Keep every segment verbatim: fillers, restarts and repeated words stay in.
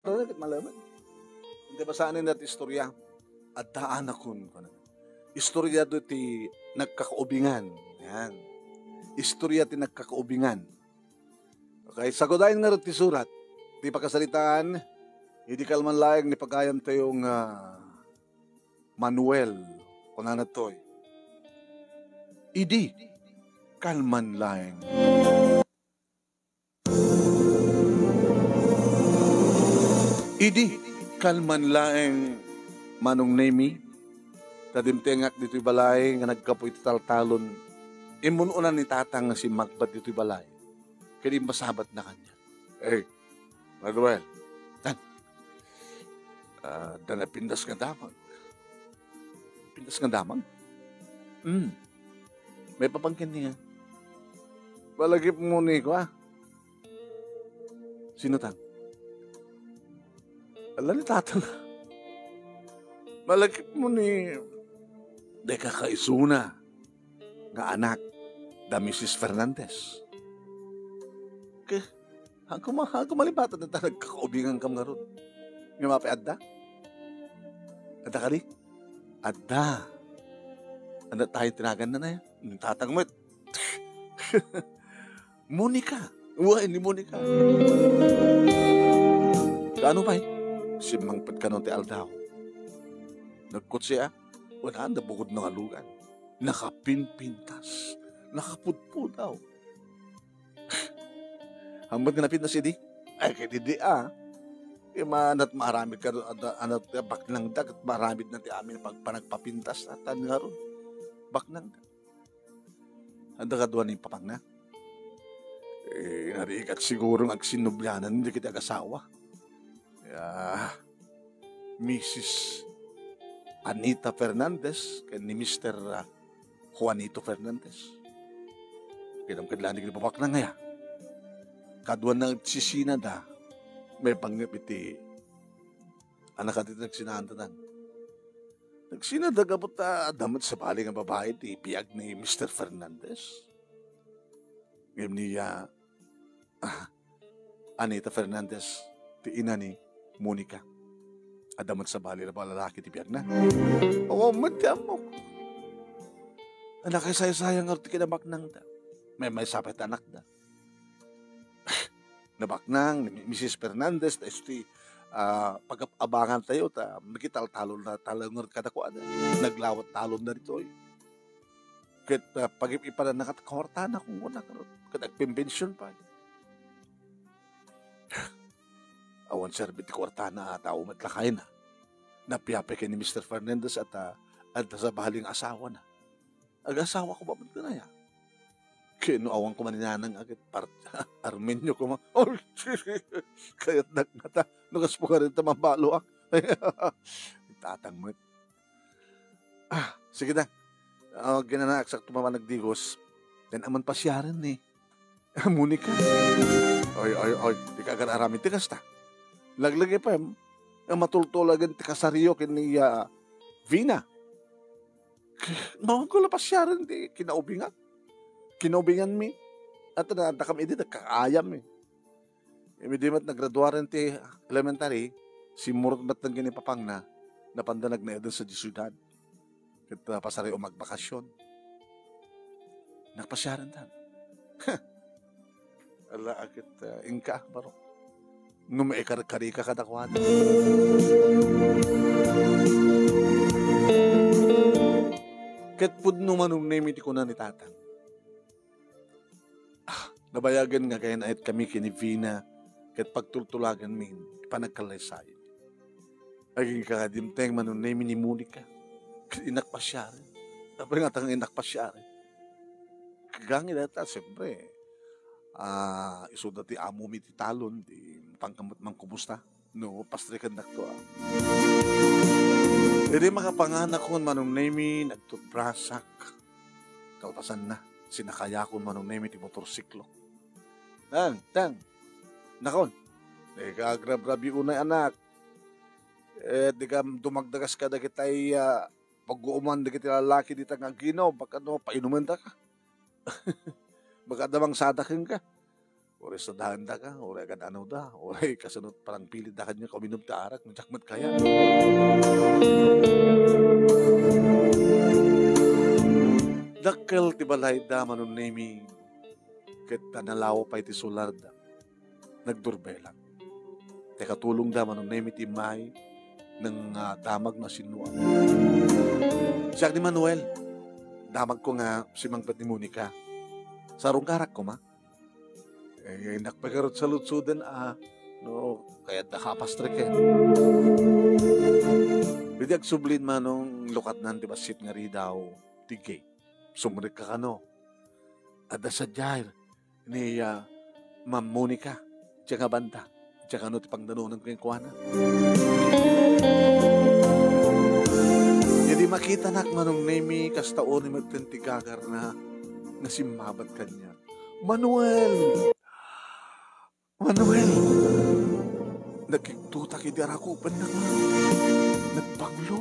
Ket malaman. Iti basaen dayta istorya, adda anakon, kunana. Istorya do ti nagkakaubingan. Yan. Istorya ti nagkakaubingan. Okay, sagudayen ngarud ti surat. Ti pakasaritaan, idi kalman laeng ni pagayantayo nga Manuel, kunana toy. Idi kalman laeng. Idi kalman laeng, Manong Nemi, ta dimtengak ditoy balay nga naggapu iti taltalon, immun-unan ni Tatang nga simmangpet ditoy balay. Ket immasabatna kaniak. Eh, Manuel, tan, ah, adda napintas nga damag. Pintas nga damag? Hmm. Maipapan kenni nga. Malagipmo ni kua. Sino tan? Ala ni Tatang. Malagipmo ni, dayta kaisuna nga anak da Misis Fernandez. Ke, haanko ma-, haanko malipatan ta nagkakaubingan kam ngarud. Nga mapay adda? Adda kadi? Adda. Adda tayo tinagan na na yan. Tatang met. Monica. Uy, ni Monica. Kaano pay? Simmangpet kano ti aldaw. Nagkotse a. Wala, nabukod no alugan. Nakapinpintas. Nakapudpudaw. Hambet nga napintas idi? Ay, ket idi a. Imanat maaramid ka, ano, baknang da, ket maaramid na ti amin pag-, panagpapintas, atan nga ron. Baknang da. Adda kadua ni papangna? Eh, narigat siguro nga agsinnublianan dagiti agasawa. Ya, Misis Anita Fernandez ken ni Mister, ah, Juanito Fernandez. Kinam kadlanan ni babaknang aya. Kaduan na agsisinada, maipanggep iti anak a ti nagsinada tan. Nagsinada gapu ta adda met sabali nga babai ti biag ni Mister Fernandez. Ngem ni, ah, ah, Anita Fernandez, ti ina ni Monica. Adda met sabali a lalaki ti biagna. Awan met ti ammok. Nakaisaysayan ngarud ti kinabaknangda. Maymaysa pay ti anakda. Nabaknang ni Misis Fernandez, ta isu ti, ah, pagab-abangan tayo, ta nakitaltalon na talon ngarud kadakuada. Naglawat talon na ditoy. Ket, ah, pagip-ipanan na kat-, kawartana, kung kuna, ket agpempension pay. Awan serbi ti kawartana a tao met lakayna. Napiapay ken ni Mister Fernandez at, ah, adda sabali nga asawana. Agasawa ko ba met kanaya? Ken no awan ko maninanang agit par-, Armenio ko ma-, kayat nagngata. No kas po ka rin ta mabalo, ah. Tatang met. Ah, sige na. Ah, ginana, agsakto pa man nagdigos. Yan aman pasiaren ni Monica. Oy, oy, oy, di ka agar-aramid ti kasta. Laglag ipem, nga matultulagan ti kasariyo ken ni, ah, Vina. Mawan ko la pasiaren ti kinaubingan. Kinaubingan mi. At na, nakam idi nagkakaayam mi. Idi met nagraduaren ti elementary, simmurot met ken ni papangna, napanda nagnaeden sa siudad. Ket, ah, pasariyo magbakasyon. Nagpasiaren tan. Ala, ket, ah, inka, baro. No maikarkarika kadakuada. Ket pudno manong nemi ti kuna ni Tatang. Ah, nabayagen nga agayayat kami ken ni Vina ket pagtultulaganmi ti panagkallaysayan. Agingga dimteng manong nemi ni Monica. Ket innak pasiaren. Apay nga tang innak pasiaren. Kagangi dayta, siyempre, ah, isuda ti amomi ti talon, ti pangkamot mangkumusta. No, pastrikennakto, ah. Idi makapanganakon manong nemi, nagtutbrasak. Kalpasanna, sinakayakon manong nemi ti motorsiklo. Tang, tang. Nakon. Di ka agrabrabi unay, anak. Eh, di ka dumagdagas ka dagitay, ah, pagguuman dagiti lalaki dita nga agino, baka no, painumen ta ka. Baka adda mangsada kenka. Uray sadaendaka, uray agan-anawda, uray kasano parang pilitda kaniak uminum ti arak, no diak met kayat. Dakkel ti balayda, Manong Nemi, ket ta nalawa pay ti solarda. Nagdurbelak. Ti katulongda, Manong Nemi, ti immay nang, ah, damag no asinnuam. Siak ni Manuel. Damagko nga simangpet ni Monica. Sarungkarak koma. Eh, innak pay garud saludsoden a no kayatda kapastreken. Idi agsublin, Manong, lukatnan ti bassit nga ridaw ti gate. Sumrekka kano. Adda sadiay ni, ah, Ma'am Monica, diay nga banda, diay kano ti pangdanonanko kenkuana. Idi makitanak, Manong Nemi, kasta unay met ti gagarna nga simmabat kaniak. Manuel! Manuel! Nagkigtotak idi arakupenna nga nagbanglo.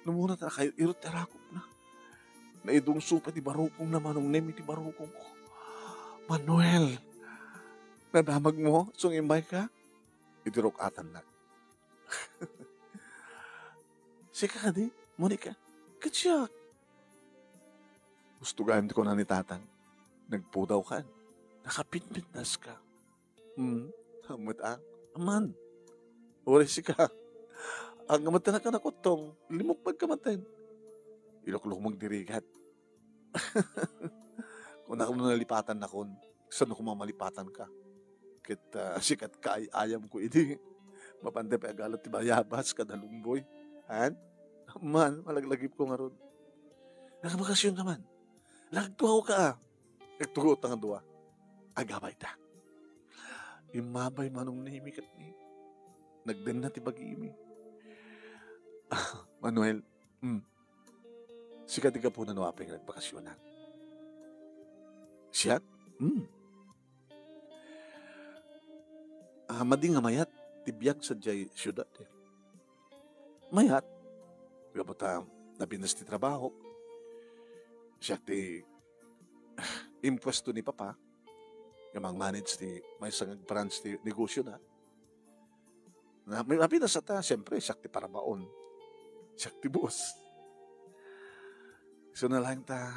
Namuna ta nakay-irot ti arakupna. Naidungso pay ti barukongna, Manong Nemi, ti barukongko. Manuel! Nadamagmo? Sungimbayka? Idi ruk-atannak. Sika kadi, Monica? Ket siak. Gusto gayam ti kuna ni Tatang. Nagpudawkan. Nakapinpintaska. Hmm, hammet a. Aman. Uray sika. Ang kamattenak a nakuttong, limukmadka maten. Iluklukmeg ti rigat. Kunak no nalipatannakon, sano koma malipatanka? Ket, ah, sika ti kaay-ayamko idi. Mapanda pay agalat ti bayabas kada lumboy. Han? Aman, malaglagipko ngarud. Nakabakasionka man. Nagtuaw ka, ah. Nagtugot nga dua. Agabay ta. Immabay, Manong Nemi, ket ni. Nagdenna ti bagimi. Manuel, mm. Sika ti gapuna no apay nga nagbakasionak. Siak? Hmm. Ah, madi nga mayat ti biag sadiay siudad, eh. Mayat. Gapu ta nabinas ti trabaho. Siak ti impuesto ni Papa nga mang-manage ti maysa nga branch ti negosio na. Na, may mapinasa ta, siyempre, siak ti parabaon. Siak ti boss. So, na lang ta,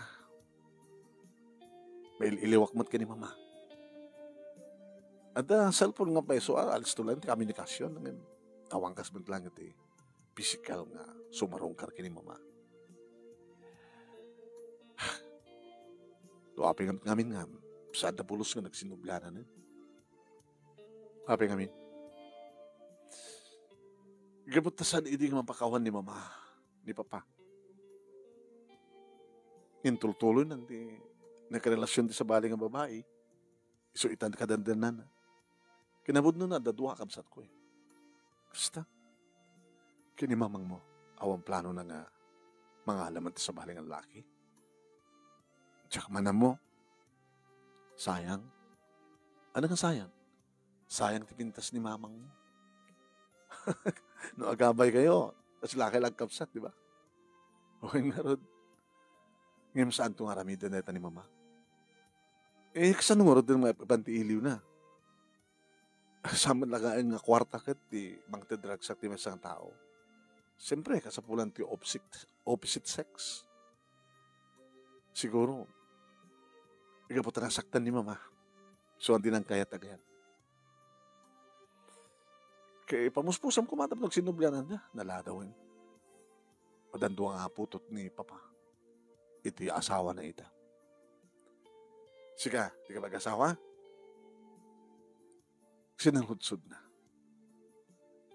mail-iliwak met ken ni Mama. Adda cellphone nga pay, so, ah, alisto lang ti komunikasion, ngem awan kas met lang iti pisikal nga sumarungkar ken ni Mama. Duapay ngamin nga, saan da pulos nga nagsinublianan, eh. Apay ngamin. Gapu ta saan idi nga mapakawan ni Mama, ni Papa. Intultuloy nang ti nagkarelasion ti sabali nga babai. Isu itan kadandannana. Kinapudnona, adda dua a kabsatko, eh. Kasta. Ken ni mamangmo, awan planona nga mangalaman ti sabali nga laki. Diak man ammo. Sayang. Ano nga sayang? Sayang ti pintas ni mamangmo. No agabay kayo, kas laki lang kabsat, di ba? O, ngarud. Ngem saanto nga aramiden dayta ni Mama? Eh, kasano ngarud ti maipan ti iliwna? Saan met laeng nga kuarta ket ti mangted-drugs ti maysa nga tao? Siyempre, kasapulan ti opposite, opposite sex. Siguro, gapu ta nasaktan ni Mama. So, andi nang kayat agayat. Kay pamuspusam koma tapno agsinublianan da, naladawen. Addan dua nga aputot ni Papa iti asawana ita. Sika, di ka mag-asawa? Sinanghudsodna.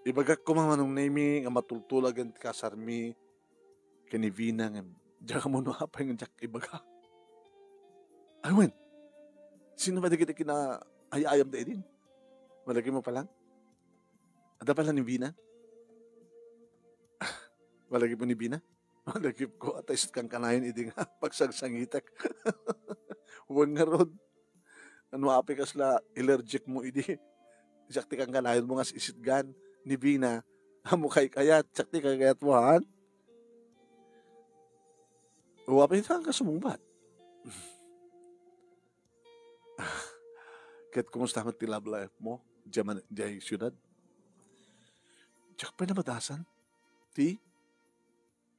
Ibagak koma, Manong Nemi, nga matultulagen ti kasarmi ken ni Vina ngem diak ammo no apay nga diak ibaga. Ay, wen, sino ba dagiti kinaay-ayamda idin? Malagipmo pa lang? Adda pala ni Vina? Malagipmo ni Vina? Malagipko, ta isut' kankanayon idi nga pagsangsangitak. Wen ngarud. Ano apay kasla allergic mo idi? Siak ti kankanayon mo nga sisitgan ni Vina, ammo kaykayat, siak ti kaykayat mo, han? O, apay ka nga sumungbat? Ket kumusta met ti love life mo diay man-, diay siudad? Diak pay nabadasan ti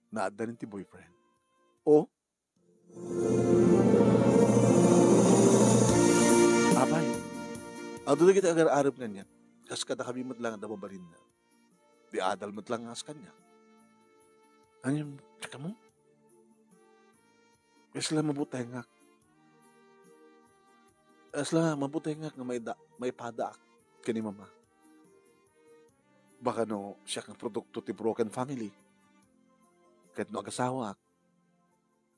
naaddanen ti boyfriend. O, apay, adu dagiti agar-arem kaniak, kas kadakami met laeng adda mabalinna. Di adal met laeng kas kaniak. Ania, tsaka mo? Kasla mabutengak. Kasla mabutengak nga maida-, maipadaak ken ni Mama. Baka no siak nga produkto ti broken family. Ket no agasawaak,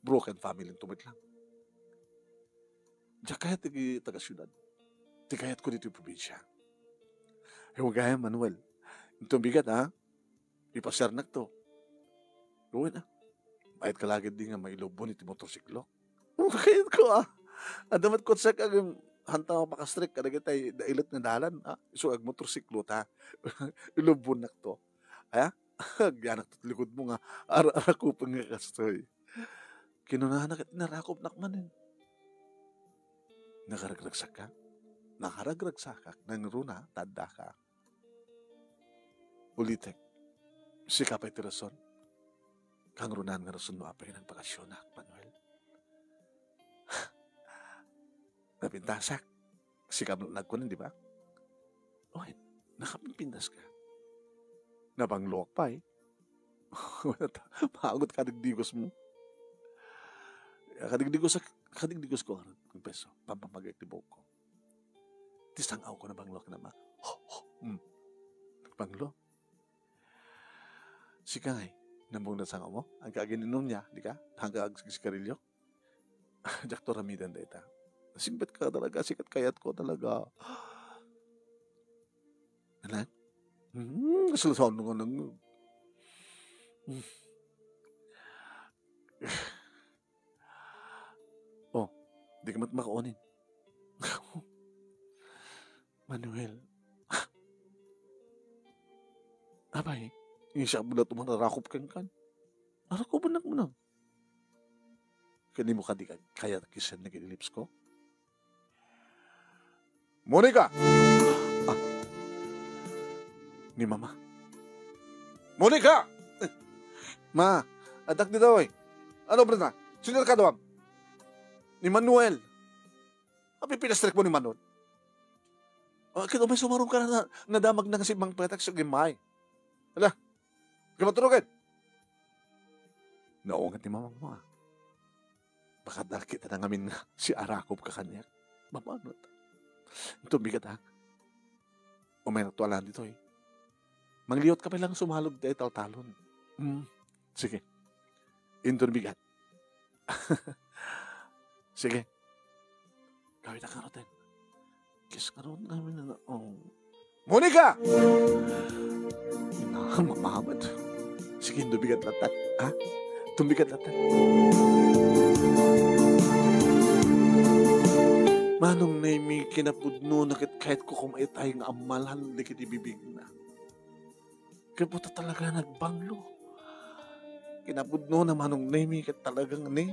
broken family to met lang. Diak kayat ti taga-siudad. Ti kayatko ditoy probinsia. Ay, gayam, Manuel. Inton bigat, ha? Ipasiarnak to. Wen, ah. Mayat ka lagi di nga mailubbon iti motorsiklo. Kayat ko, ah. Adda met kotse ka, agim, hanta mapakastrik, kadagitay dailet nga dalan, ah. Isu agmotorsiklo ta. Ilubbonnak to. Aya? Agyanak to likod mo nga, ar-, arakupen nga kastoy. Kinunana ket narakupnak manen. Nakaragragsakka? Nakaragragsakak, nangruna, ta addaka. Ulitek, sika pay ti rason. Kangrunaan nga rason no apay nagpakasionak, Manuel. Napintasak. Sika met nagkunan, di ba? Oy, nakapimpintas ka. Nabangloak pay. Maagot ka digdigos mo. Kadigdigos, kadigdigos ko, ang peso. Pampamagay ti buhok ko. Ti sang-aw ko nabangloak na ma. Hmm. Banglo. Sika ngay, nambong na sang-aw mo? Agka agininum niya, di ka? Hangka agsigarilyo? Diak to ramiden dayta. Singpet ka talaga, sikat kayat ko talaga. Anak? Hmm, kasalasaon nga nang-, hmm. Oh, di ka met makaunin. Manuel. Apay, insiak met la tuman arakup kenkan. Arakupennak man. Ken di mo kadi kayat kissennak iti lips ko? Monica! Ah. Ni Mama. Monica! Ma, addak ditoy. Ano, Brenda? Sino ka doon? Ni Manuel. Apay pinastrek mo ni Manuel? Ah, ket umay sumaruno ka na, nadamag na nga si Mang Petak sa gimay. Hala, kamaturo ket. Naunget ni Mamang mo, ah. Baka dakit na ngamin nga si arakop ka kaniak. Mamanot. Ito bigat, ha? Umay na to alam dito, eh. Mangliwat ka pa lang sumalog ti taltalon. Hmm. Sige. Inton bigat. Sige. Gawin na karoten. Kiss karon kami na, oh. Monica! Ina, mamamat. Sige, dumigat latta. Ha? Dumigat latta. Manong Nemi, kinapudno na ket kayat ko kumaitay nga amalan dagiti bibigna. Ket buta talaga nagbanglo. Kinapudno na Manong Nemi ket talagang ni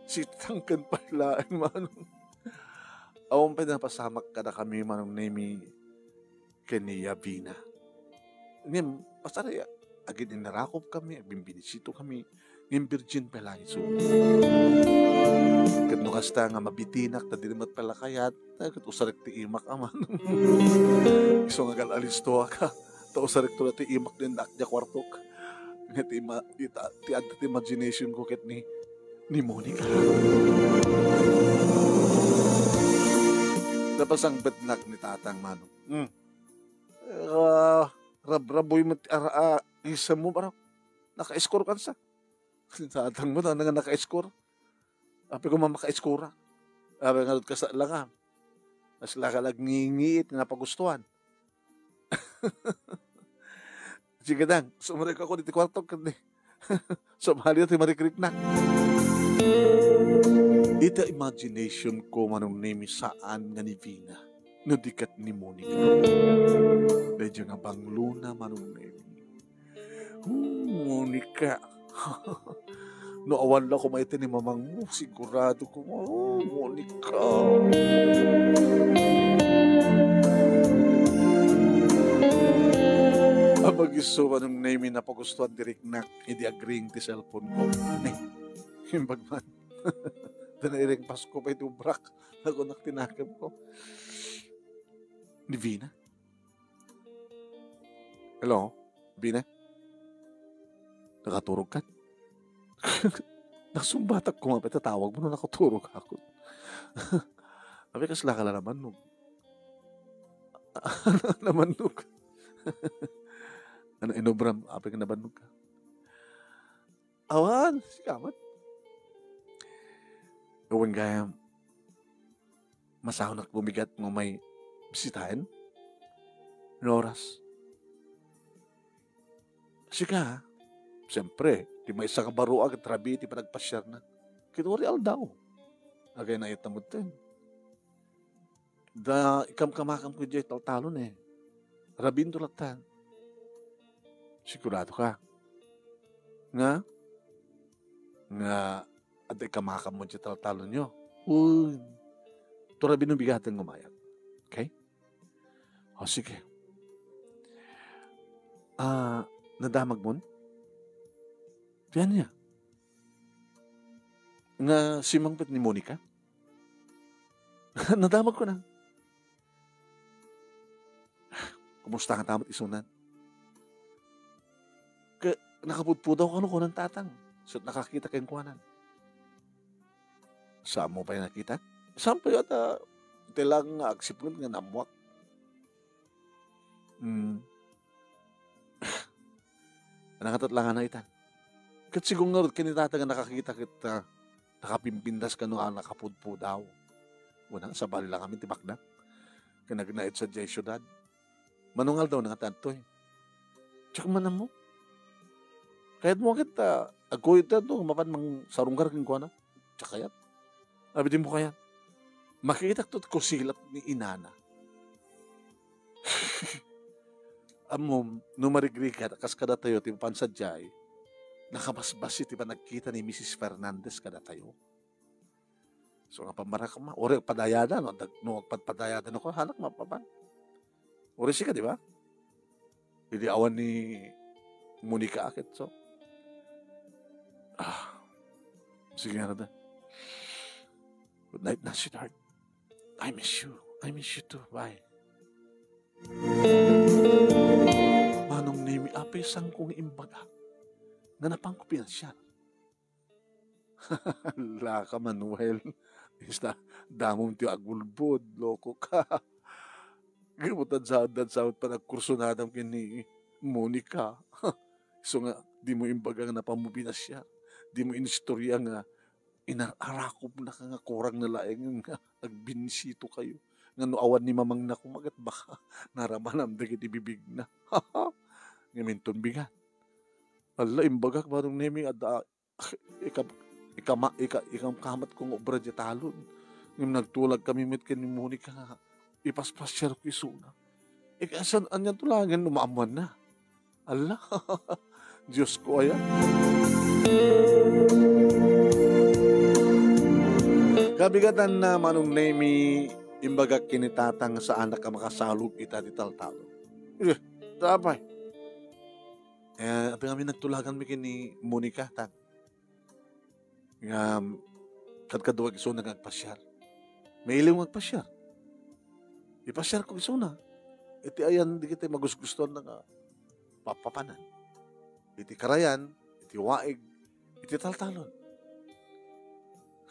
sitang ken pay laeng Manong. Awan pay napasamak kadakami Manong Nemi ken ni Yabina. Ngem, pasari, agin-inarakop kami, agbimbinisito kami, ngem virgin pay laeng isu. Ket no kasta nga mabitinak ta diri met pay la kayat, ay, ket usarek ti imak a Manong. Isu nga gal-alistoak. Ta usarek to ti imak din dak dia kuartok. Nga ti ima-, ita-, ti adda ti imagination ko ket ni, ni Monica. Napasangpetnak ni Tatang Manong. Hmm. Ah, rabraboy met ara, ah, isem mo, baro. Naka-score ka sa. Tatang mo, tanda nga naka-score. Apay ko mamaka-score. Apay nga, kasta lang, ah. Mas laka lagngingiit nga napagustuhan. Sige, dang, sumurek ako diti kwarto, kundi sumali ti marikriknak. Ita imagination ko, Manong Nemi, saan nga ni Vina, no di ket ni Monica. Daydiay nga banglona, Manong Nemi. Hmm, Monica. No awan la koma iti ni mamangmo, sigurado ko, oh, Monica. Abagiso, Manong Nemi, napagustuan ti riknak idi agring ti cellphone ko. Ni, imbag man. Ti nairing Pasko pay ti ubrak. Nakunak ti nakemko. Ni Vina. Hello, Vina? Nakaturog ka? Nasumbatak koma pay tatawag mo no nakaturog ako. Abi, kasla ka la nabannog. Nabannog. Ano, inobram, apay nga nabannog ka? Awan, sika met. Wen gayam, masaonak bumigat nga umay bisitaen? No oras? Sika, siyempre, ti maysa nga baruak ket rabii ti panagpasiarna. Ket uray aldaw. Agay na ita metten. Da ikamkamakam ko idiay taltalon, eh. Rabiinto latta. Sigurado ka? Nga? Nga adda ikamakam mo idiay taltalonyo? Wen. Turabi no bigaten nga umayat. Okay? O, sige. Ah, nadamag mon? Ti ania? Nga simangpet ni Monica? Nadamag ko na. Kumusta nga tamat isunan? Ke, nakapudpudaw kano kunan tatang. So, nakakita kenkuanan. Saan mo pay nakita? Saan pay ata, iti lang nga agsipnget nga nammuak. Hmm. Nangatat lang nga itan. Ket sigun ngarud, ken ni tatang nga nakakita ket, ah, nakapimpintas kano a nakapudpudaw. Una, sabali lang amin ti baknak. Ken nagnaed sadiay siudad. Manungal daw nga tantoy. Check man mo. Kayat mo ket, ah, agkuyog tanto, mapan mangsarunggar kenkuana. Check kayat. Abi, di mo kayat. Makitak to ko silap ni inana. Ammom, no marigrigat, kas kadatayo ti mapan sadiay, nakabasbasi ti panagkita ni Misis Fernandez kadatayo. So, nga pambarak ma, uri padayada, no? Dag-, no, agpadpadayada, no, hanak mapapan. Uri sika, di ba? Idi awan ni Monica akit, so. Ah, sige nga na. Good night na, sweetheart. I miss you. I miss you too. Bye. Manong Nemi, apay saan ko nga imbaga nga napan ko pinasiar? Ala ka, Manuel. Ista, damom ti agbulbod, loko ka. Gapu ta saan, saan panagkursunadam ken ni Monica. Isu nga, di mo imbaga nga napan mo pinasiar. Di mo inistorya nga inar-arakobnaka nga kurang na laeng nga agbinisito kayo. Nga no awan ni mamangna koma ket baka naramanam dagiti bibigna. Ngamin ton bigat. Alla, imbagak, Manong Nemi, adda ikam-, ikama-, ika-, ikamkamat ko nga obra diay talon. Ngem nagtulag kami met ken ni Monica nga ipaspasiar ko isuna. Ika-, san-, anian to laengen no maammoanna? Alla, Diyos ko, aya. Kabigatan na, Manong Nemi, imbagak ken ni Tatang saanak a makasalog ita ti taltalon. Eh, apay? Eh, apay ngamin nagtulagan mi ken ni Monica, Tang? Ngem, kadkaduak isuna nga agpasiar. Mailiw nga agpasiar. Ipasiar ko isuna. Iti ayan, dagiti magusgustuanna nga papapanan. Iti karayan, iti waig, iti taltalon.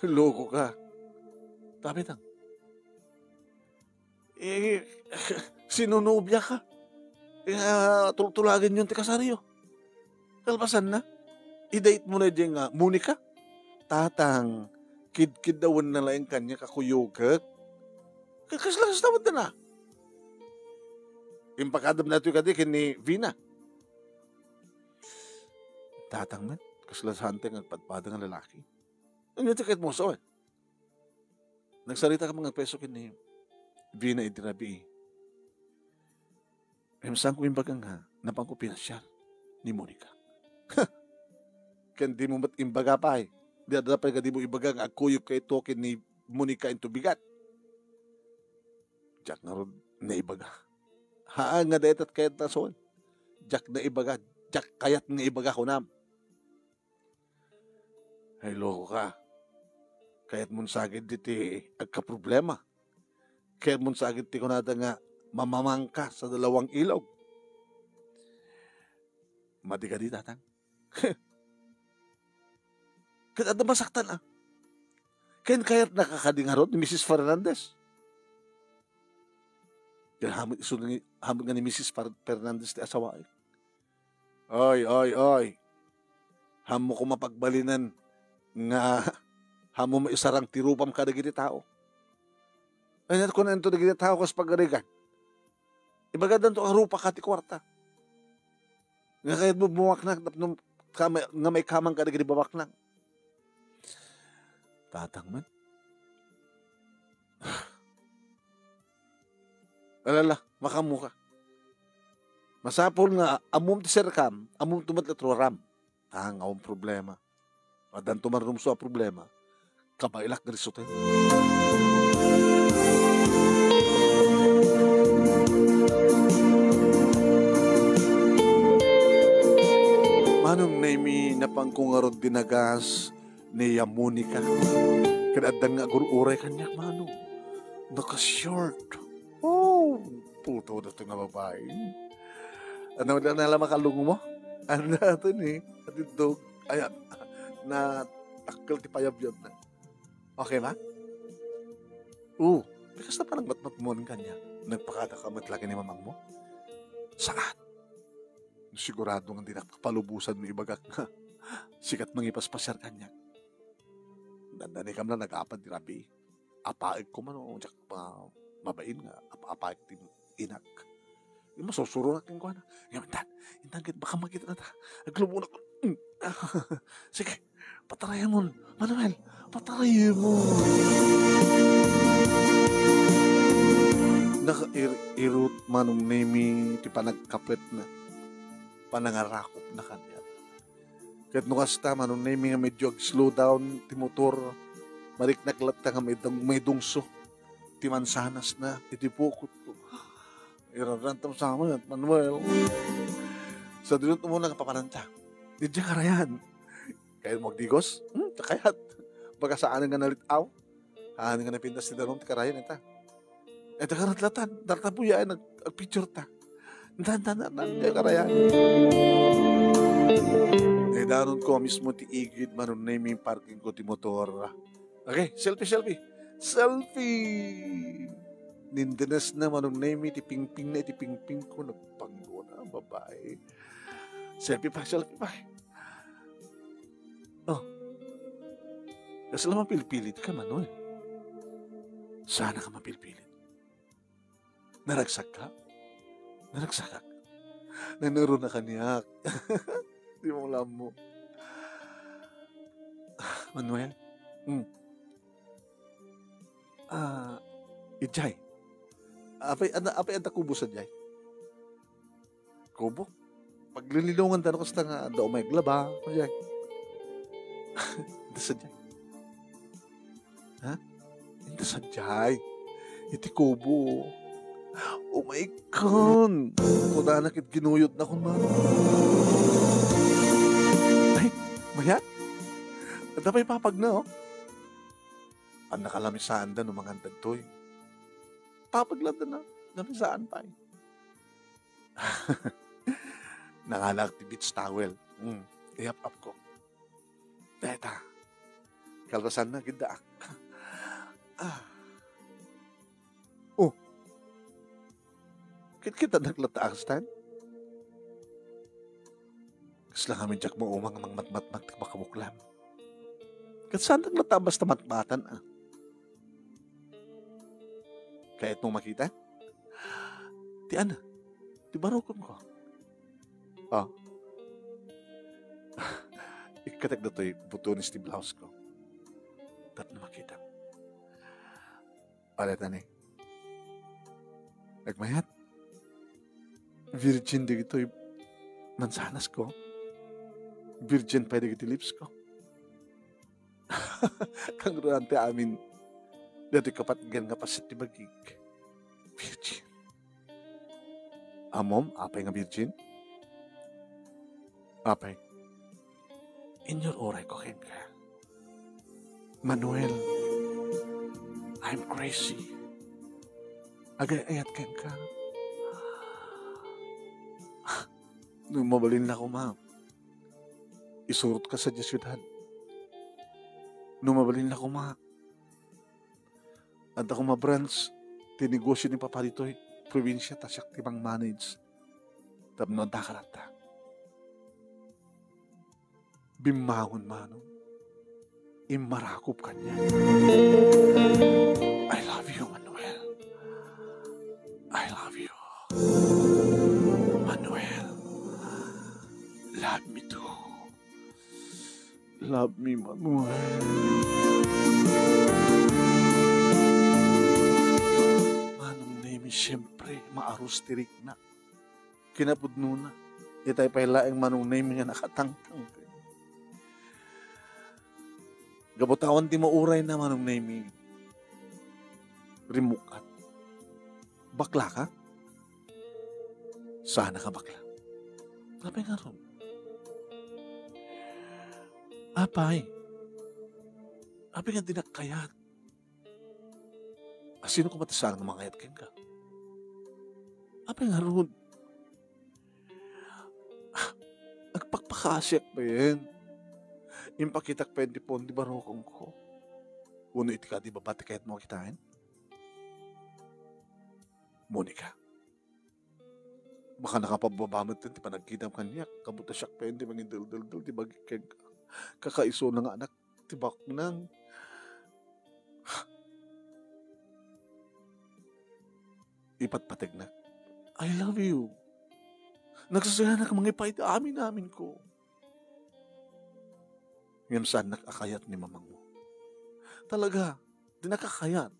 Loko ka. Tapitang. Eh, sinonobia ka. Eh, ah, tul-, tulagen yon ti kasaryo. Kalpasan na, i-date mo na diay nga Monica. Tatang, kidkiddawen na laeng kaniak a kuyogek. Ka-, kasla, kasla met na. Impakadam na ito kadi ken ni Vina. Tatang met, kasla saan ti nga agpadpada nga lalaki. Ano ti ket mo, so, eh? Nagsarita ka mga peso ken ni Vina idi rabii. Em, saan ko imbaga nga napan ko pinasiar ni Monica? Ken di mo met imbaga pay. Di adda pay nga di mo ibaga nga agkuyog ka ito ken ni Monica into bigat. Diak ngarud naibaga. Haan nga dayta ti kayat ta son. Diak naibaga, diak kayat nga ibaga kunam. Ay, loko ka. Kayat mon sagid diti agkaproblema. Kayat mon sagid ti kunada nga mamamangka sa dalawang ilog. Madi kadi, tatang. Ket adda masaktan, a. Ken kayatnaka kadi ngarud ni Misis Fernandez? Ken hamut isu ni, hamut nga ni Misis Fer-, Fernandez ti asawaek. Oy, oy, oy. Hammo koma pagbalinan nga hammo maisarang ti rupam kadagiti tao. Ay, kunanto dagiti tao kas pagarigan. Ibagadanto a rupaka ti kuarta. Nga kayatmo bumaknang tapno kama-, nga maikamang kadagiti babaknang. Tatang man. Alala, makaammoka. Masapul nga ammom ti serkam, ammom ti met ti ruaram. Tang, awan problema. Addanto marumsua a problema. Kabaelak nga risuten. Manong Nemi, napangko ngarud dinagas ni Monica. Ket addan nga agur-uray kaniak, Manong. Naka-short. Oh, puto da to nga babae. Ano, na, na, makalungo mo? Ano to ni? Atidog. Ay, na, takkel ti payabyab na. Okay ba? Oo. Bikas na parang matmatmon kanya. Nagpakada ka met lagi ni mamang mo? Saan? Sigurado nga di nakapalubusan mo ibagak nga sikat mangipaspasiar kanya. Dandani kam na nag-apad ti rabii. Apaek ko man, o, diak pa mabain nga apa-, apaek ti inak. Di masusuronak kenkuana. Ngamin, intan, intan ket baka makita na ta. Aglubonak. Mm. Sige, patarayamon. Manuel, patarayamon. Nakair-irot Manong Nemi ti panagkapetna. Panangarakopna kaniak. Ket no kasta, Manong Nemi, nga medyo ag-slow down ti motor, mariknak latta nga maidung-, maidungso ti mansanasna iti pukotko. Iraranta mo sa amin, Manuel. Sa dulot mo na kapapananta. Didiak karayan. Kayat mo agdigos? Hmm, kayat. Baga saan nga nalit-aw? Haan nga napintas ti danum ti karayan ita. Ita karat latan, darta buya ay nag-, agpicture ta. Tan, tan, tan, tan, diay karayan. Ay, danonko mismo ti igid, Manong Nemi, parking ko ti motor. Okay, selfie, selfie. Selfie! Nindenes na Manong Nemi, ti pingping na, iti pingping ko, nagpanggo na, babae. Selfie pa, selfie pa. Oh. Kasla mapilpilit ka, Manuel. Sana ka mapilpilit. Naragsak ka? Naragsakak. Nanuro na kaniak. Di mo alam mo. Manuel? Hmm. Ah, ijay. Apay, ana, apay, anta kubo sa jay? Kubo? Paglilinungan ta no kasta nga adda umay aglaba, kayay. Inta sadiay. Ha? Inta sadiay. Iti kubo. Oh my God! Kunana ket ginuyod na kun mano. Ay, mayat? Adda pay papag na, oh. An nakalamisaan da no mangan dagtoy. Papag lang da na. Lamisaan pay. Nangalak ti beach towel. Mm, iyap-ap ko. Deta. Kalpasan na, gidda. Ah. Oh. Kit-, kita naglatta akstan? Kasla kami diak maumang mangmatmatmat ti makabuklam. Ket saan naglatta basta matmatan, ah. Kayat mo makita? Ti ana, ti barukom ko. Oh. Ikkatek datoy butones ti blouse ko. Tapno makita. Ala tani. Nagmayat. Virgin dagitoy mansanas ko. Virgin pay dagiti lips ko. Kangruan ti amin. Dati kapatgan nga paset ti bagik. Virgin. Ammom, apay nga virgin? Apay, inyur urayko kenka. Manuel, I'm crazy. Agay-ayat kenka. No mabalin la koma, isurotka sadiay siudad. No mabalin la koma, adda koma branch ti negosio ni Papa ditoy probinsia ta siak ti mang-manage tapno addaka latta. Bimmangon, Manong. Immarakop kaniak. I love you, Manuel. I love you. Manuel. Love me too. Love me, Manuel. Manong Nemi, siyempre, maarus ti rikna. Kinapudnona, itay pay laeng Manong Nemi nga nakatangtang. Gapu ta awan ti maurayna, Manong Nemi. Rimmuk-at. Baklaka? Saanka bakla? Apay ngarud? Apay? Apay nga dinak kayat? A, sino koma ti saan nga mangayat kenka? Apay ngarud? Ah, agpakpakaasiak payen. Impakitak payen ti puon ti barukongko. Wenno iti kadi baba ti kayatmo a kitaen? Monica, baka nakapabbaba met ti panagkitam kaniak, gapu ta siak payen ti mangideldeldel ti bagik kenka. Kakaisuna nga anak ti baknang. Ipatpategnak, "I love you. Nagsasayanak mangipaay ti amin-aminko." Ngem saannak a kayat ni mamangmo. Talaga, dinak a kayat.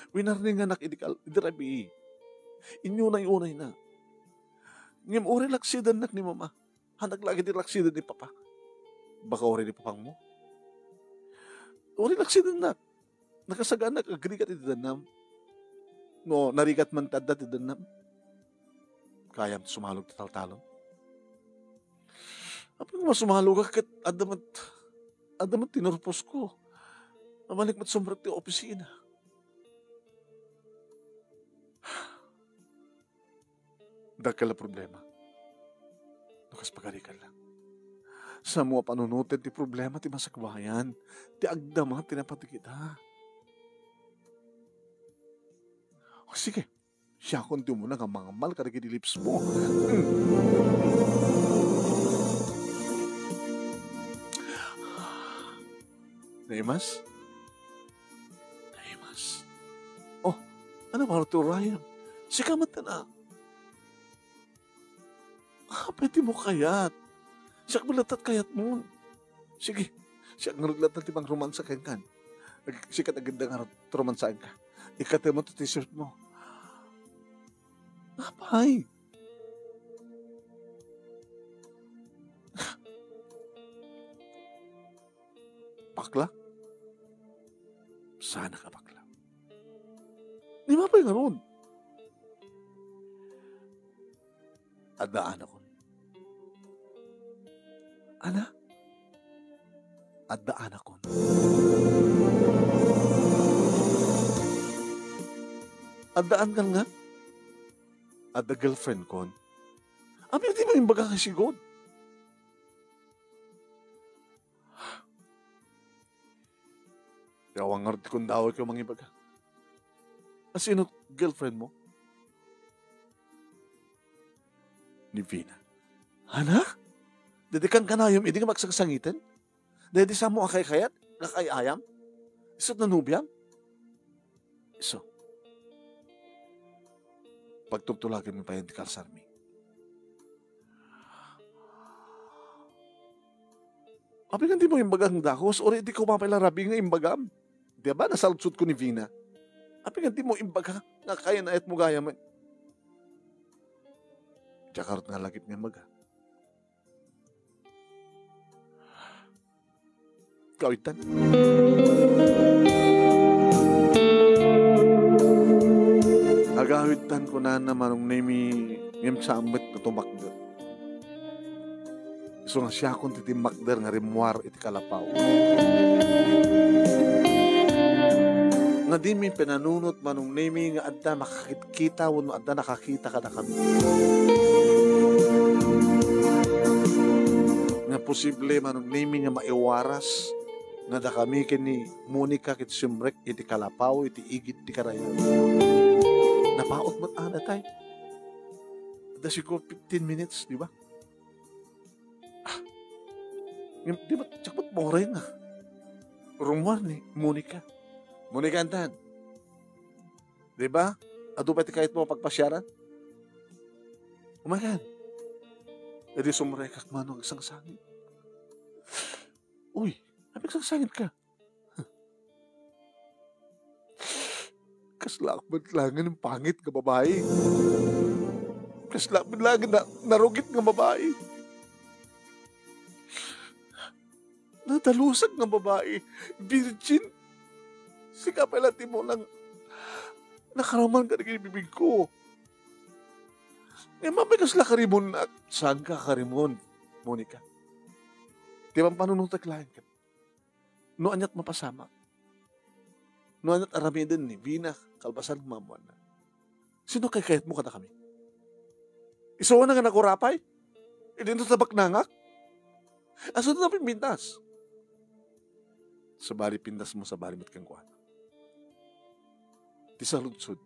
Winarninganak idi kal-, idi rabii. Inyunay-unayna. Ngem uray laksidennak ni mama. Hanak la ket ti laksiden ni papa. Baka uray ni papangmo? Uray laksidennak. Nakasaganak agrigat iti dannam. No, narigat man ti adda ti dannam. Kayam ti sumalog ti taltalon. Apay nga masumalog ket adda met, adda met tinurposko. Mabalik met sumrek ti opisina. Dakkel a problema. No kas pagarikan lang. Samo a panunoten ti problema ti masakbayan, ti agdama ti napateg ita. O, sige. Siakon ti umuna nga mangammal kadagiti lips mo. Hmm. Naimas? Naimas. Oh, ano, Marto Ryan? Sika met, anak. Apay ti mo kayat? Siak met latta ti kayatmo. Sige, siak ngarud latta ti mangromansa kenkan. Ag-, sika ti agidda ngarud ti romansaenka. Ikkatem ti t-shirt mo. Apay? Bakla? Saannak a bakla. Ni mapay ngarud? Adda anakon. Ana? Adda anakon. Adda anakon nga? Adda girlfriend kon. Apay nga di mo imbaga nga sigud? Yawan ngarud ti kundaw ikaw mangibaga. Asino girlfriend mo? Ni Vina. Ana? Daydi kankanayon idi nga magsangsangitan? Daydi samo a kaykayat? Nga kaay-ayam? Isu ti nanubiam? Isu. Pagtultulaganmi payen ti kalsarmi. Apay nga di mo imbaga nga dakes, uray di ko mapay la rabii nga imbagam. Di ba, nasaludsodko ni Vina. Apay nga di mo imbaga nga kayan-ayat mo gayam. Diak ngarud nga lagip nga imbaga. Kawidtan. Agawidtan kunana, Manong Nemi, Ngem saan met nga tumakder. Isu nga siakon ti timmakder nga rimmuar iti kalapaw. Nga dimi pinanunot, Manong Nemi, nga adda makakitkita wenno adda nakakita kadakami. Nga posible, Manong Nemi, nga maiwaras nga dakami ken ni Monica ket simrek iti kalapaw iti igid ti karayan. Napaut met a datay. Adda siguro fifteen minutes, di ba? Ah, ngem, di ba, siak met mauray nga rummuar ni Monica. Monica, intan. Di ba? Adu pay ti kayatmo a pagpasiaran? Umayan. Idi sumrekak, Manong, agsangsangit. Uy, apay agsangsangit ka? Kasla met laeng nga pangit nga babai. Kasla met laeng nga na-, narugit nga babai. Nadalusag nga babai. Virgin. Sika pay la ti munang nakaraman kadagiti bibigko. Ngem apay kasla karimonnak? Saanka kakarimon, Monica. Ti pampanunotek laeng ket no aniat mapasamak, no aniat aramiden ni Vina kalpasan nga maammoanna. Sino kaykayatmo kadakami? Isuana nga nagurapay? Idinto ta baknangak? Asuda ta pimpintas? Sabali pintasmo, sabali met kenkuana. Ti saludsod,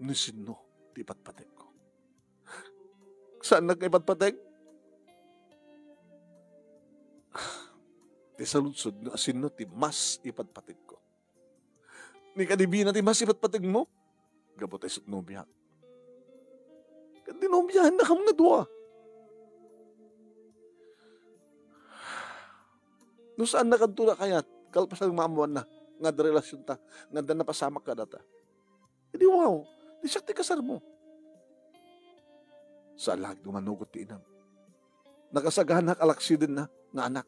no sinno ti ipatpategko. Saannak nga ipatpateg? Ti saludsod, no sinno ti mas ipatpategko. Ni kadi Vina ti mas ipatpategmo? Gapu ta isut nobiak. Ket dinobiaennakam nga dua. No saanna kadto a kayat, kalpasan nga maammoanna, nga adda relasionta, nga adda napasamak kadata. Idi wow, di siak ti kasarmo. Saan laeng no manugot ti inam. Nakasaganaak a laksidenna nga anak.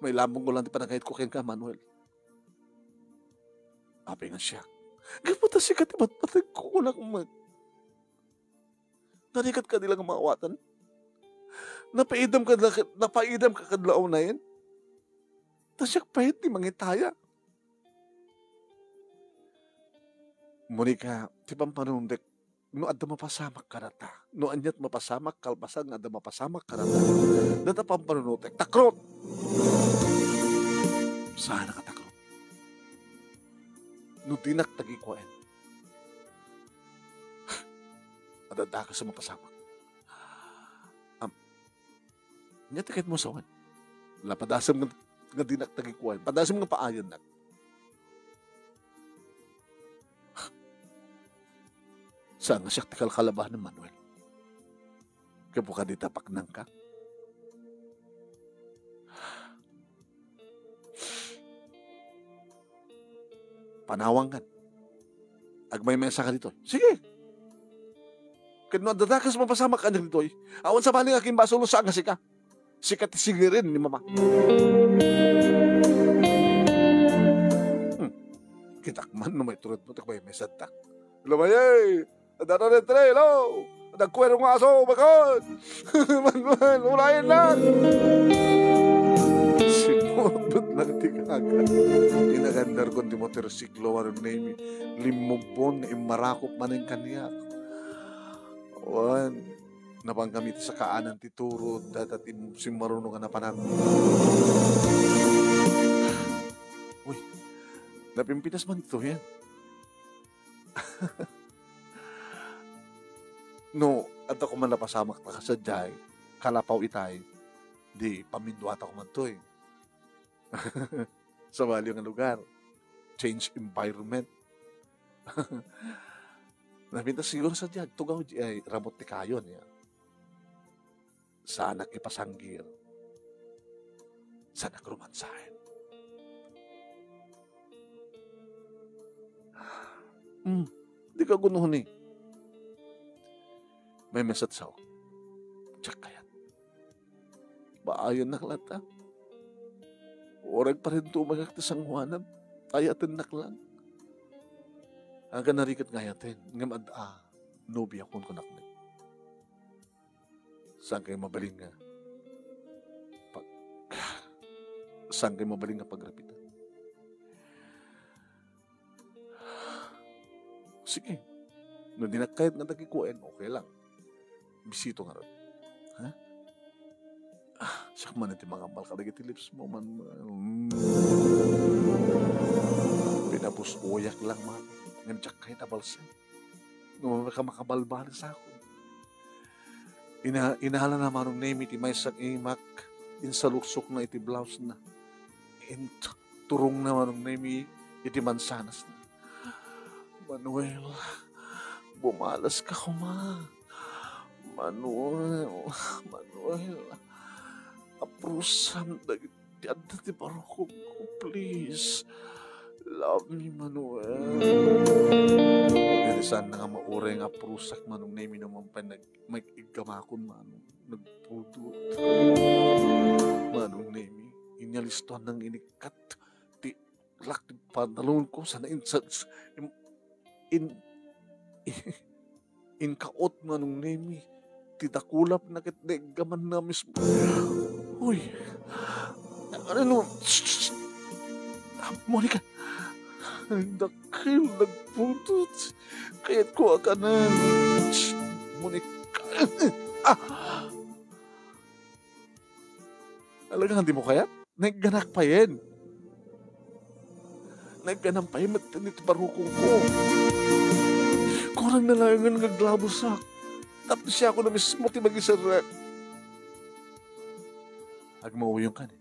Mailambongko laeng ti panagayatko kenka, Manuel. Apay nga siak? Gapu ta sika ti patpategko, kunak met. Narigat kadi la nga maawatan? Napaidam ka la, napaidam ka kad la unayen? Ta siak pay ti mangitaya. Monica, ti pampanunotek, no adda mapasamak kadata, no aniat mapasamak kalpasan nga adda mapasamak kadata, data pampanunotek, takrot! Saan a katakrot? No dinak tagikuaen, adda dakes a mapasamak. Am, ania ti kayatmo a sawen? La, padasem nga, nga dinak tagikuaen. Padasem nga paayannak. Saan nga siak ti kalkalabanem, Manuel? Gapu kadi ta paknangka? Panawangkan. Agmaymesa ka ditoy. Sige. Ket no adda dakes mapasamak kaniak ditoy, awan sabali nga akin basol no saan nga sika. Sika ti sigiren ni Mama. Hmm. Kitak man no maituredmo ti agmaymesatak. Lumayay! Adda na daytoy, hello! Nagkuwero nga aso, bakod! Manuel, ulayennak! Simmurot lang ti gaga. Inagandarkon ti motorsiklo, Manong Nemi. Limmubbon nga immarakop manen kaniak. Wen, napankami ti sakaanan ti turod, dayta ti simmaruno nga napanak. Uy, napimpitas man ditoyen. No, adda koma napasamak ta kasadiay, kalapaw itay, di paminduata koma ditoy. Sabali nga lugar. Change environment. Napintas siguro sadiay, agtugaw diay ramut ti kayo niya. Saanak ipasanggil. Saanak romansaen. Hmm, dika gunuhoni. Maymesaak sao. Diak kayat. Baayannak latta. Uray parintumagak ti sangoanam. Ayatennak lang. Aga narigat nga ayaten. Ngem ad-, ah, nobiakon, kunak met. Saan kayo mabalin nga pag-, saan kayo mabalin nga pagrapitan? Sige. No dinak kayat nga dagikuaen, okay lang. Bisito ngarud. Ha? Ah, siak man iti mangambal kadagiti lips mo, Manuel. Mm. Pinapus-oyak lang, man. Ngem diak kayat a balsen. No maka-, makabalbalisakon. Ina-, inalana Manong Nemi ti maysa nga imak, insaluksokna iti blouse na. Inturongna Manong Nemi iti mansanas na. "Manuel, bumalaska koma. Manuel, Manuel, aprusam dagiti adda ti barukongko, please. Love me, Manuel." Iti saan na nga mauray nga aprusak Manong Nemi no mapay nag-, mag-iggamakon, Manong, nagpudot. Manong Nemi, inyalistoan nang inikkat ti lak ti pantalonko, sana in-, sa-, in-, in-, inkaot Manong Nemi ti dakulapna ket naiggamanna mismo. Uy! Ano? Shh, shh, shh. Ah, Monica! Ang dakkel, nagpudot. Kayatko a kanen. Shh, Monica! Ah! Talagang di mo kayat? Naigganak payen. Naigganak payen met iti barukongko. Kurang na laengen nga aglabusak. Tapno siakon a mismo ti magiserrek. Agmauyongka ni?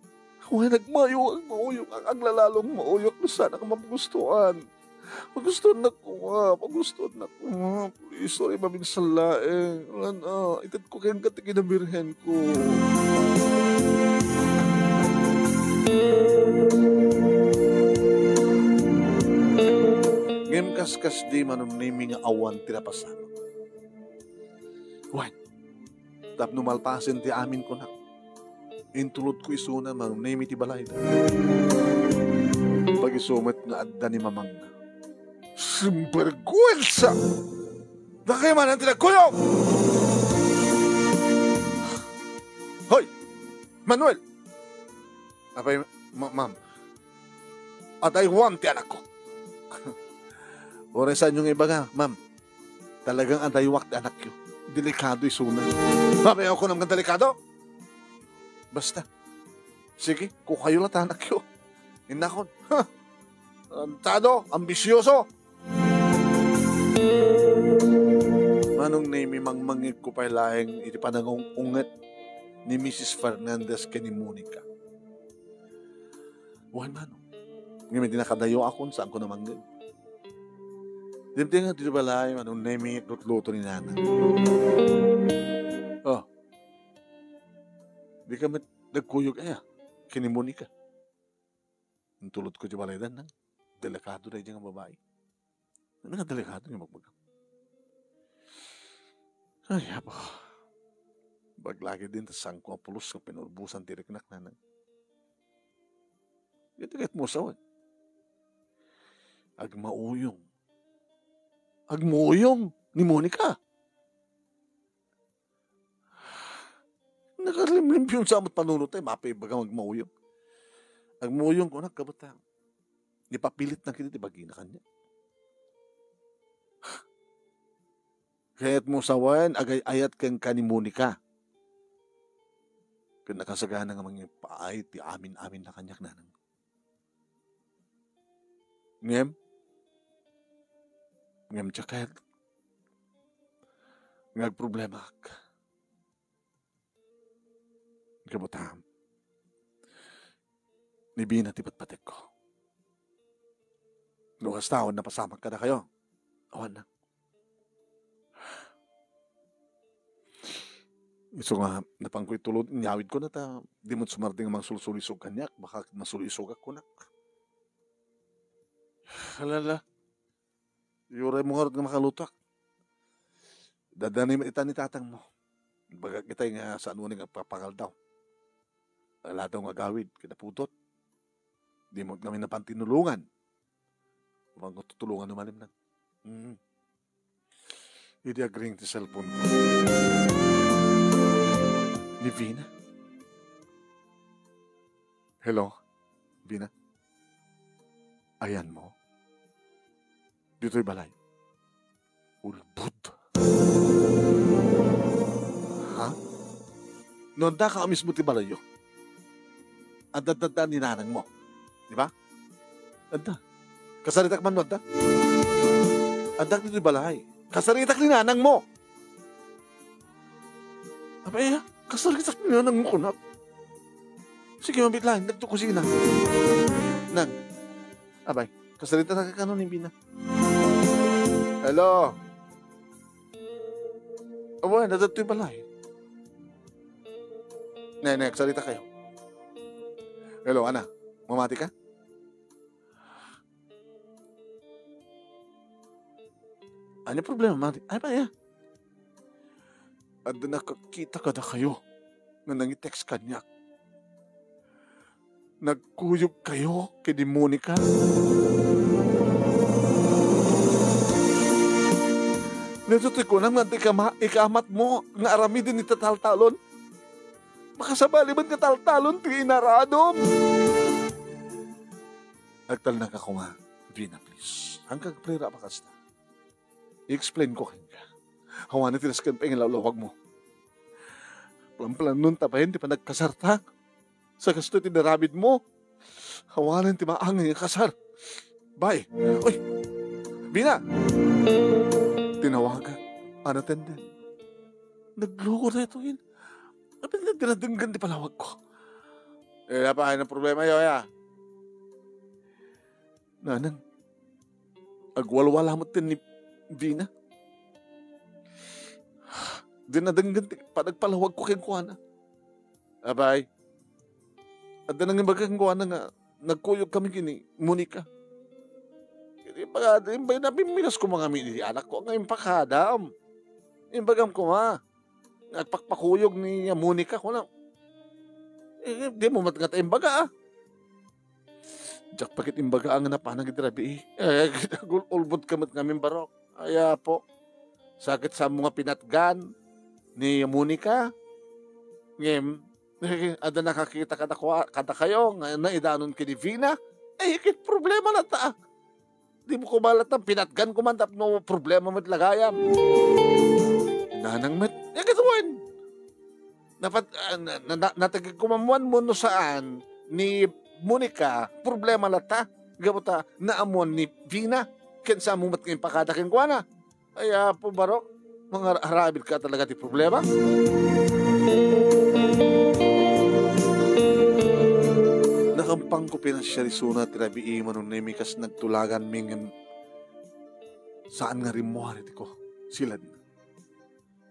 Wen, agmauyong, agmauyong, ag-, aglalalong mauyong no saanak a magustuan. Pagustuannak koma, pagustuannak koma. Please, sorry, maminsan laeng. Wala na, itedko kenka ti kinabirhenko. Ngem kaskasdi Manong Nemi nga awan ti napasamak. Wen, tapno malpasen ti amin, kunak. Intulodko isuna Manong Nemi ti balayda. Pag-isu met nga adda ni mamangna. Sinbergwensa! Dakay man ti nagkuyog! Hoy! Manuel! Apay, ma-, ma'am. Adaywam ti anakko. Uray saanyo nga ibaga, ma'am. Talagang adaywak ti anakyo. Delikado isuna. Ma'am, ayaw ko naman delikado. Basta. Sige, kukayo la ti anakyo. Innakon. Ha! Tarantado, ambisioso. Manong Nemi, mangmangngegko pay laeng iti panangung-unget ni Misis Fernandez ken ni Monica. Wen, Manong. Ngem iti nakadayoakon, saanko a mangngeg. Dimteng nga ditoy balay, Manong Nemi, lutluto ni Nanang. Oh. Dika met nagkuyog aya ken ni Monica. Intulodko ti balayda, nang. Delikado daydiay nga babai. Nang delikado nga bagbagam. Ay, Apo. Baglagi din ta saanko a pulos nga pinulbosan ti riknak, Nanang. Iti ket mo sawen. Agmauyong. Agmauyong ni Monica. Nakalimlimpiyonsa met panunot ay, mapay ibaga agmauyong. Agmauyong kunak, kabata. Ipapilitna ket iti bagina kaniak. Kayat mo sawen, agay-ayat kenka ni Monica. Ket nakasagana nga mangipaay ti amin-amin na kaniak, Nanang. Ngem, ngem diak kayat nga agproblemaak. Kabata, ni Bina ti patpategko. No kasta, awan napasamak kadakayo. Awan na. Isu nga, napanko itulod, inyawidko na ta, di met sumardeng a mangsulsulisog kaniak, baka masulisogak kunak. Alala, iyuray mo ngarud nga makalutoak. Dadani met ita ni tatang mo. Bagak itay nga saan mo ni nga papangaldaw. Aladaw nga agawid, kinapudot. Di mo kami napantinulungan. Awan ko tutulungan no malimnan. Mm. Idi agring ti cellphone ko. Ni Vina? Hello, Vina? Ayanmo? Ditoy balay. Ulbod. Ha? No adda ka mismo ti balayyo. Adda, adda, adda ni nanangmo. Di ba? Adda. Kasaritak man no adda. Adda ditoy balay. Kasaritak ni nanangmo. Apay, ah, kasaritak ni nanangmo, kunak. Sige, mabit lang. Dagto kusina. Nang. Abay, kasaritak na kano ni Vina. Hello. Aba, nadadtoy balay. Ne, ne, agsaritakayo. Hello, ana. Mamati ka? Ania problema, mati? Ay, pa, ya. Adda nakakita kadakayo nga nangitext kaniak. Nagkuyogkayo ken ni Monica? Daytoy ti kunam nga adda ikama-, ikaamatmo nga aramiden iti taltalon? Makasabali met nga taltalon ti inaradom? Agtalnaka koma, Vina, please. Haanka agpray-ra a pakasta. I-explain ko kenka. Awanen ti nasken pay nga lawlawagmo. Planplanon ta bayen ti panagkasarta. Sa kastoy ti inaramidmo, awanen ti maangen nga kasar. Bay. Oy, Vina! Tinawagak. Unattended. Nagluko daytoyen. Apay nga dinadenggen ti palawagko? Eh, apay, anong problemayo, ya? Nanang, agwalwala met ni Vina. Dinadenggen ti panagpalawagko kenkuana. Apay, adda nangimbaga kenkuana nga nagkuyogkami ken ni Monica. Ket imbag-, imbag-, napimminos koma ngamin iti anakko nga impakadam. Imbagam koma, agpakpakuyog ni Monica, kuna. Eh, dimo met ngata imbaga, ah. Diak pa ket imbaga nga napanak iti rabii. Eh, agul-, ulbodka met ngamin, barok. Ay, Apo. Sakit, saanmo nga pinatgan ni Monica. Ngem, eh, adda nakakita kadakua-, kadakayo nga naidanon ken ni Vina. Eh, ket problema latta. Dimo koma latta pinatgan koma tapno problema met la gayam. Nanang met, ya ket wen. Napat-, ah, na, na, na, natagek koma met no saan ni Monica, problema latta. Gapu ta naammuan ni Vina, ken saanmo met nga impakada kenkuana. Ay, Apo, barok, mangar-, aramidka talaga ti problema. Nakampangko pinasiar isuna ti rabii, Manong Nemi, kas nagtulaganmi ngem saan nga rimmuar iti ko-, siledna.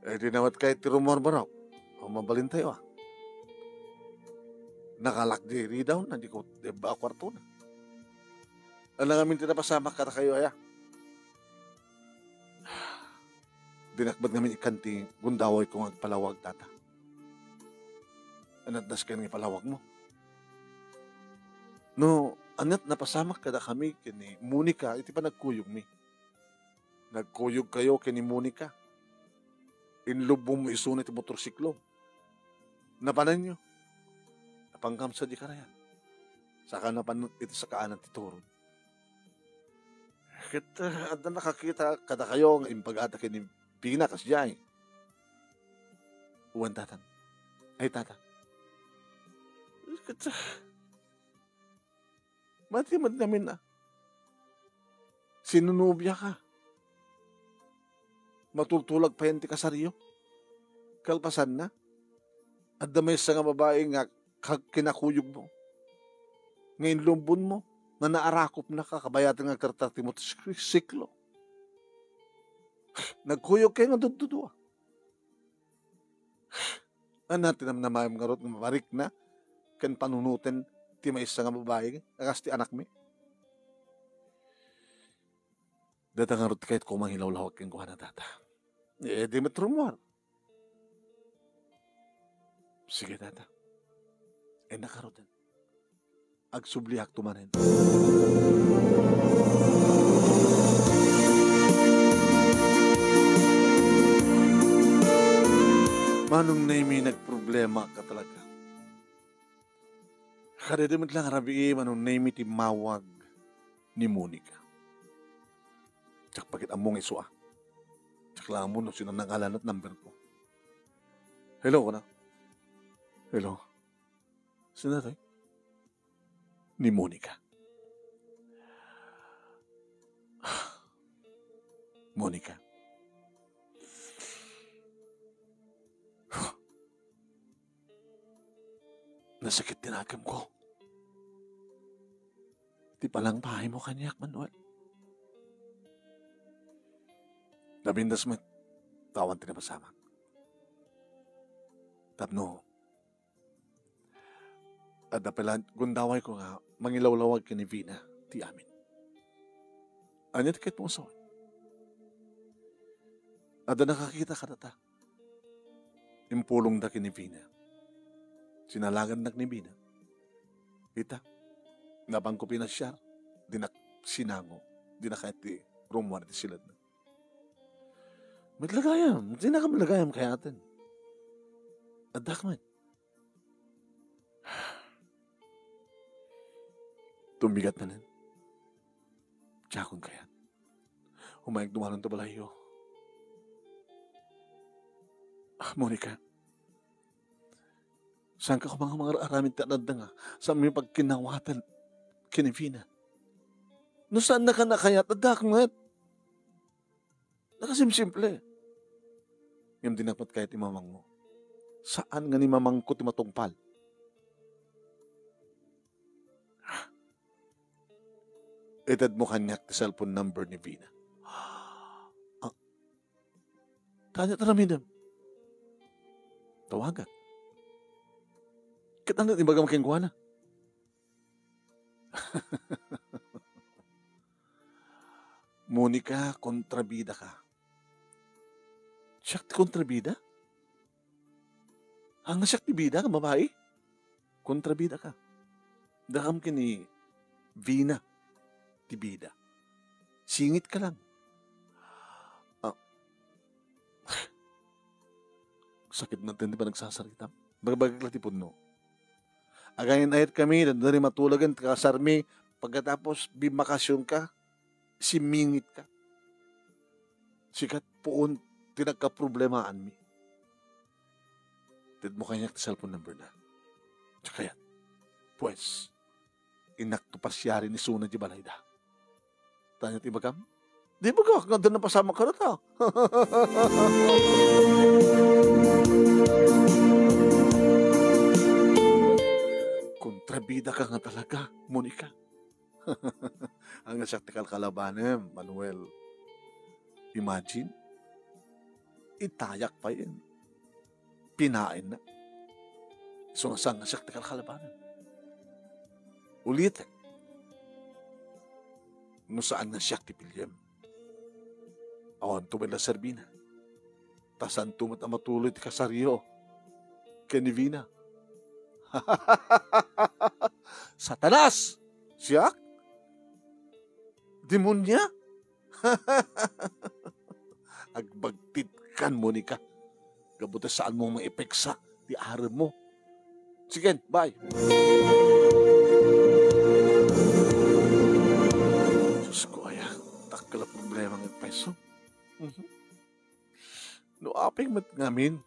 Eh, di nawatka iti rummuar, barok. O, mabalintayo, ah. Nakalak di ridaw na, di ko, di ba, kwarto na. Ano ngamin ti napasamak kadakayo, aya? Dinak met ngamin ikkan ti gundawayko nga agpalawag, tata. Ania't nasken nga ipalawagmo? No, ania't napasamak kadakami ken ni Monica iti panagkuyogmi? Nagkuyogkayo ken ni Monica. Inlubbongmo isuna ti motorsiklo. Napananyo? Napangkam sadi karayan. Saka napan iti sakaanan ti turon. Ket, ah, adda nakakita kadakayo nga imbagata ken ni Vina kasdiay. Wen, tata. Ay, tata. Ket, ah, mati met ngamin, ah. Sinunobiaka. Matultulag payen ti kasaryo. Kalpasanna, adda maysa nga babai nga kag-, kinakuyogmo, nga inlumbonmo, nga naarakopnaka kabayatan nga agtartar ti motorsiklo. Nagkuyogkayo nga duddudua. Ania ti namnamaem ngarud nga maparikna ken panunoten ti maysa nga babai a kas ti anakmi? Dayta ngarud ti kayatko nga mangilawlawag kenkuana, tata. Eh, di met rummuar. Sige, tata. Innak ngaruden. Agsubliakto manen. Manong Nemi, nagproblema ka talaga. Kadaydi met lang rabii, Manong Nemi, ti mawag ni Monica. Diak pay ket ammo nga isu a. Diak la ammo no sino nangalan ket number ko. Hello, kuna. Hello. Sino toy? Ni Monica. Monica. Nasakit ti nakemko. Ti panangpaaymo kaniak, Manuel. Napintas met, awan ti napasamak. Tapno, adda pay la, gundawayko nga mangilawlawag ken ni Vina ti amin. Ania ti kayatmo a sawen? Adda nakakita kadata. Impulongda ken ni Vina. Sinalagannak ni Vina. Ita, napanko pinasiar, dinak sinango, dinak kayat ti rummuar iti siledna. Met la gayam, dinakam la gayam kayaten. Addak met. Tumbigat manen. Diakon kayat. Umayag dumalon ta balayyo. Ah, Monica, saanka koma nga mangar-aramid ti adda nga saanmi pagkinawatan ken ni Vina? No saannaka a kayat, addak met. Nakasimsimple. Ngem dinak met kayat ni mamangmo. Saan nga ni mamangko ti matungpal. Itedmo kaniak ti cellphone number ni Vina. Ah, ania ti aramidem? Tawagak. Ket ania ti ibagam kenkuana? Monica, kontrabidaka. Siak ti kontrabida? Ania, siak ti bida nga babai? Kontrabidaka. Dakam ken ni Vina ti bida. Singitka lang. Ah. Sakit man ti panagsasaritam. Bagbagak la ti pudno. Agayan-ayatkami, dagiti matulagen ti kasarmi, pagkatapos bimbakasionka, simmingitka. Sika ti puon ti nagkaproblemaanmi. Itedmo kaniak ti cellphone number na. Diak kayat. Pues, innak ti pasiaren isuna diay balayda. Ania ti ibagam? Di bagak nga adda napasamak kadata. Kontrabidaka nga talaga, Monica. Ania, siak ti kalkalabanem, Manuel. Imagine, itayak pay. Pinaenna. Isu nga saan nga siak ti kalkalabanem. Ulitek. No saan nga siak ti piliem, awanto met la serbina. Ta saanto met a matuloy ti kasaryo ken ni Vina. Satanas! Siak? Demonia? Agbagtitkan, Monica. Gapu ta saanmo maipeksa ti aremmo. Sige, bye. Sus ko, aya, dakkel a problema nga ipaisog. Mhm. No apay met ngamin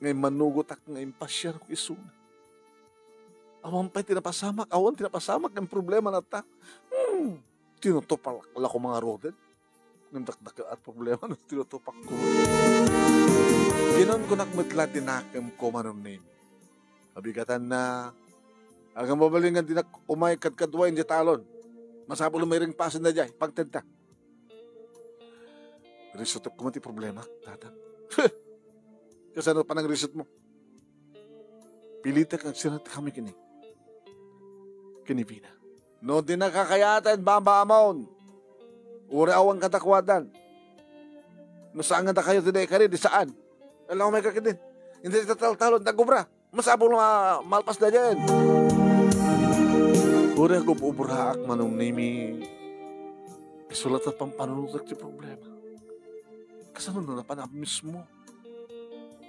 nga immanugotak nga impasiarko isuna. Awan pay ti napasamak, awan ti napasamak nga problema na ta. Hmm, tinutupak la koma ngaruden. Ngem dakdakkel a problema no tinutupakko. Kinunkunak met la ti nakemko, Manong Nemi. Abigatanna, agam mabalin nga dinak umay kadkadua idiay talon. Masapul a mairing pasen daydiay, pagtedta. Resolvek koma ti problema, tatang. Kasano panangresolvemo? Pilitek nga agserrek kami ken ni, ken ni Vina. No dinaka kayaten, Bamba Amon, uray awan kadakuadan. No saan nga dakayo ti naikari, di saan. Alam mo, may kakidin. Hindi ti taltalon, nagobra. Masapul a malpas daydiay. Uray agub-ubraak, Manong Nemi, isu latta ti pampanunotek ti problema. Kasano no napan-am mismo?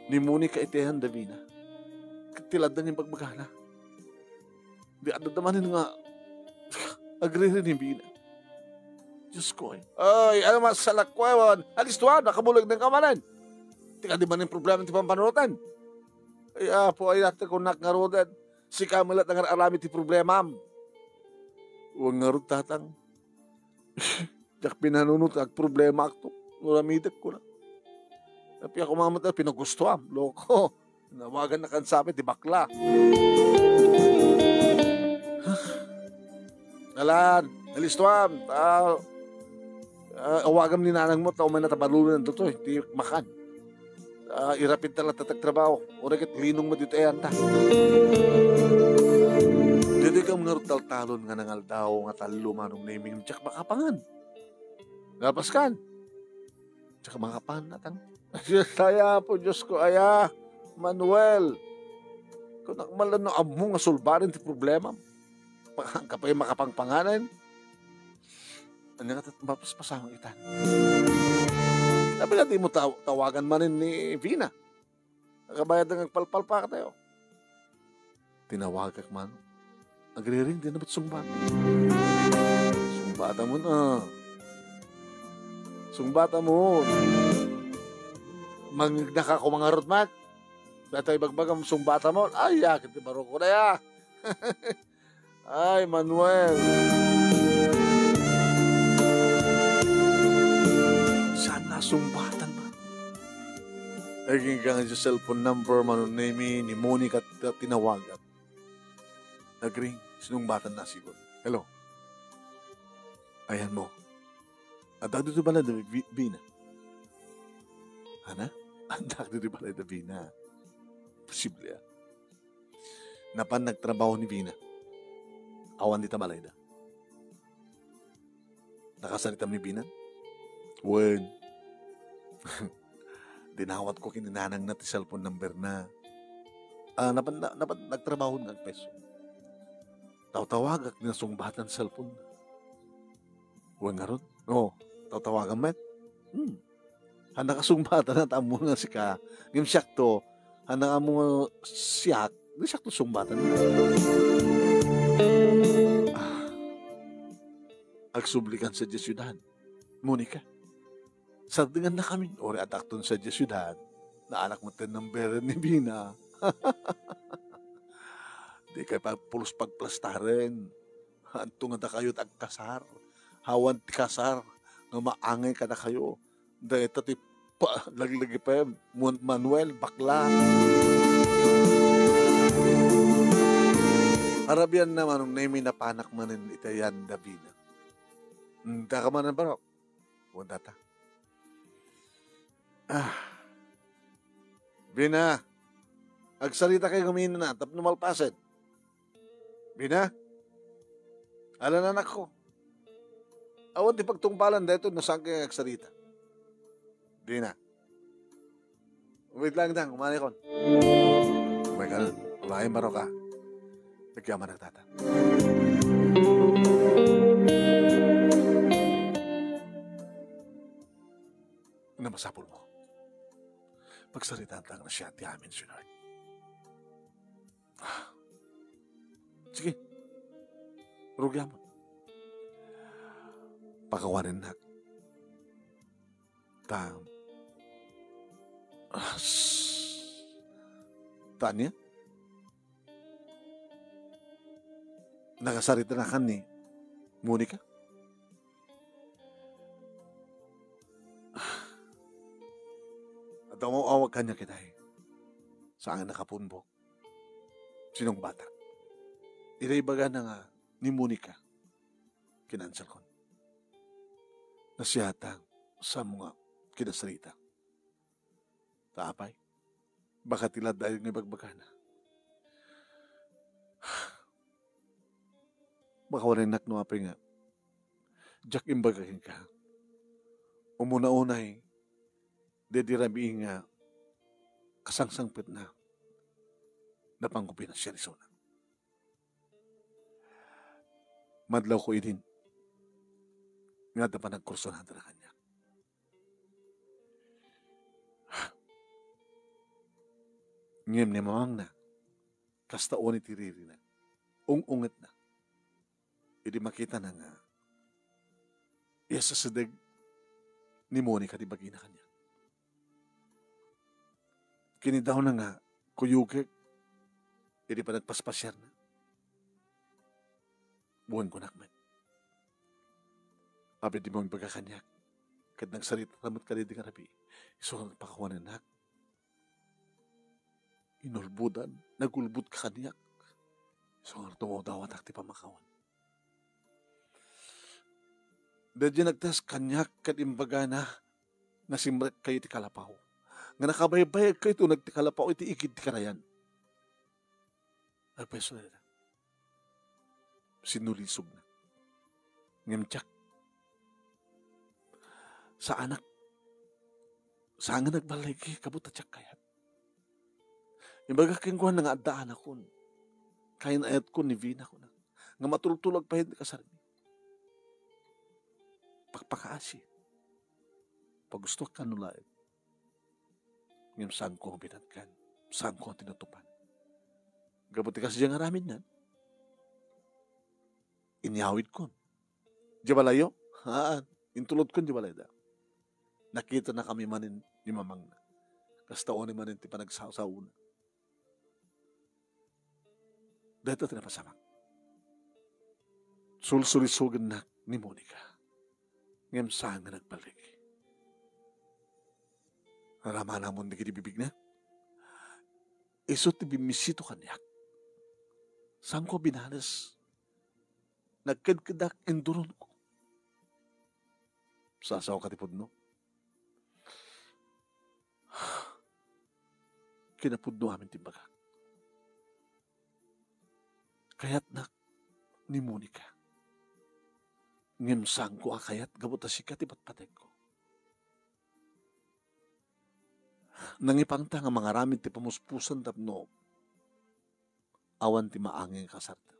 ni Monica iti ayan da Vina. Ket ti ladda nga ibagbagana. Di adda manen nga agriring ni Vina. Diyos ko, ay. Ay, ano mas salakwewan? Alistuan, nakabulag na ka manen. Ti kadi manen problema ti pampanunotan. Ay, Apo, ay, ate ko, nak nga roden. Sika met la nga aramid ti problemam. Wen ngarud, Tatang. Diak pinanunot, agproblemaakto. Uramidek ko na. Appiak, umamat na, pinagustuam. Loko. Nawagan na kan sabi, ti bakla. Alan, alistuam. Ah, ah, awagam ni nanang mo, ta umay na tabalunan to, to, eh. Ti makan. Ah, irapid ta latta ti agtrabaho. Uray ket linong mo ditoy ayanta. Ditoy kam ngarud taltalon nga nangaldaw nga tallo, Manong Nemy, diak makapangan. Napaskan. Diak makapangan, Tatang. Ay, Apo, Diyos ko, aya, Manuel. Kunak man lang no ammo nga sulbaden ti problema. Pakaanka pay makapangpanganen. Ania nga tat-, mapaspasamak itan? Apay nga dimo taw-, tawagan manen ni Vina? Nakabayad nga agpalpalpakatayo. Tinawagak man. Agriring, di na met sungbat. Sungbatam, ah. Sungbatam. Mangngegna ka, kumangarot met. Datoy ibagbagam, sungbatam. Ay, yakit ti baro ko na ya. Ay, Manuel. Saan nasungbatan man? Agingga nga ti cellphone number, Manong Nemy, ni Monica ti tinawagak. Nagring, sinungbatan na siguro. Hello? Ayan mo. Adda ditoy balay da Vi-, Vina. Ana? Adda ditoy balay da Vina. Posible, ah. Napan nagtrabaho ni Vina. Awan dita balayda. Nakasaritam ni Vina? Wen. Dinawat ko ken ni nanangna ti cellphone number na. Ah, napan, na, napan nagtrabaho nga agpeso. Tawtawagak, nasungbatan cellphone. Wen ngarud? Oo, tawtawagan met. Hmm. Haan nakasungbatan, ta ammo nga sika. Ngem siak to, haan ammo nga siak, di siak to sungbatan. Ah. Agsublikan sa diay siudad. Monica. Sardengannakamin, uray adakton sa diay siudad. Naanak met ti number ni Vina. Dikay pagpulos pagplastaren. Anto nga dakayo ti agkasar? Awan ti kasar nga maangay kadakayo. Dayta ti pa-, laglagipen, Mon-, Manuel, bakla. Arabian na, Manong Nemy, napanak manen iti ayan da Vina. Hmm, taka manen, baro. Wen data. Ah. Vina, agsarita kay gumina na, tapno malpasen. Vina? Alan, anakko. Awan ti pagtungpalan daytoy no saan kay agsarita. Vina. Wait lang, dang, umanay kon. Umay ka, unayen baro ka. Nagyamanak, tata. Ano masapul mo? Pagsaritaan ta nga siak ti amin, Senyor. Sige. Rugiamon. Pakawanennak. Ta, ah, s-, ta ania? Nakasaritanakan ni Monica? Adda umaw-awag kaniak itay. Saan nga nakapumbok. Sinungbatak. Ita ibagana nga ni Monica, kinanselkon. Nasiatak, sa mo nga kinasarita. Ta apay, baka ti ladda nga ibagbagana. Makawanennak no apay nga diak imbaga kenka. Umuna unay, daydi rabii nga kasangsangpetna, napanko pinasiar isuna. Madlawko idin nga adda panagkursunada kaniak. Ngem ni mamangna, kasta unay ti ririna. Ung-ungetna. Idi makitana nga iyasasideg ni Monica ti bagina kaniak. Kinidawna nga kuyogek idi panagpaspasiarna. Wen, kunak met. Apay dimo imbaga kaniak ket nagsarita met kadaydi nga rabii, isu nga nagpakawanennak. Inulbodan, nagulbodka kaniak. Isu nga tumawdawatak ti pammakawan. Daydiay nagteas kaniak ket imbagana nga simrekkayo iti kalapaw, nga nakabaybayagkayo iti uneg ti kalapaw iti igid ti karayan. Agpayso dayta. Sinulisogna. Ngem diak. Saanak. Saan nga nagballigi, kabut ta diak kayat. Imbagak kenkuana nga adda anakon. Kayan-ayatkon ni Vina, kunak, nga matultulog pay ti kasarmi. Pakpakaasi. Pagustoak kano laeng. Ngem saanko nga binatgan. Saanko nga tinutupan. Gapu ti kasdiay nga aramidnan, inyawidkon. Diay balayyo? Haan. Intulodkon diay balayda. Nakitanakami manen ni mamangna. Kasta unay manen ti panagsasaona. Dayta ti napasamak. Sulsulisogennak ni Monica. Ngem saan nga nagballigi. Aramana mon dagiti bibigna. Isu ti bimmisito kaniak. Saanko a binanes. Nagkedkedak, induronko. Sasaoka ti pudno. Kinapudno amin ti imbagak. Kayatnak ni Monica. Ngem saanko a kayat gapu ta sika ti patpategko. Nangipangta nga mangaramid ti pamuspusan tapno awan ti maangay nga kasarta.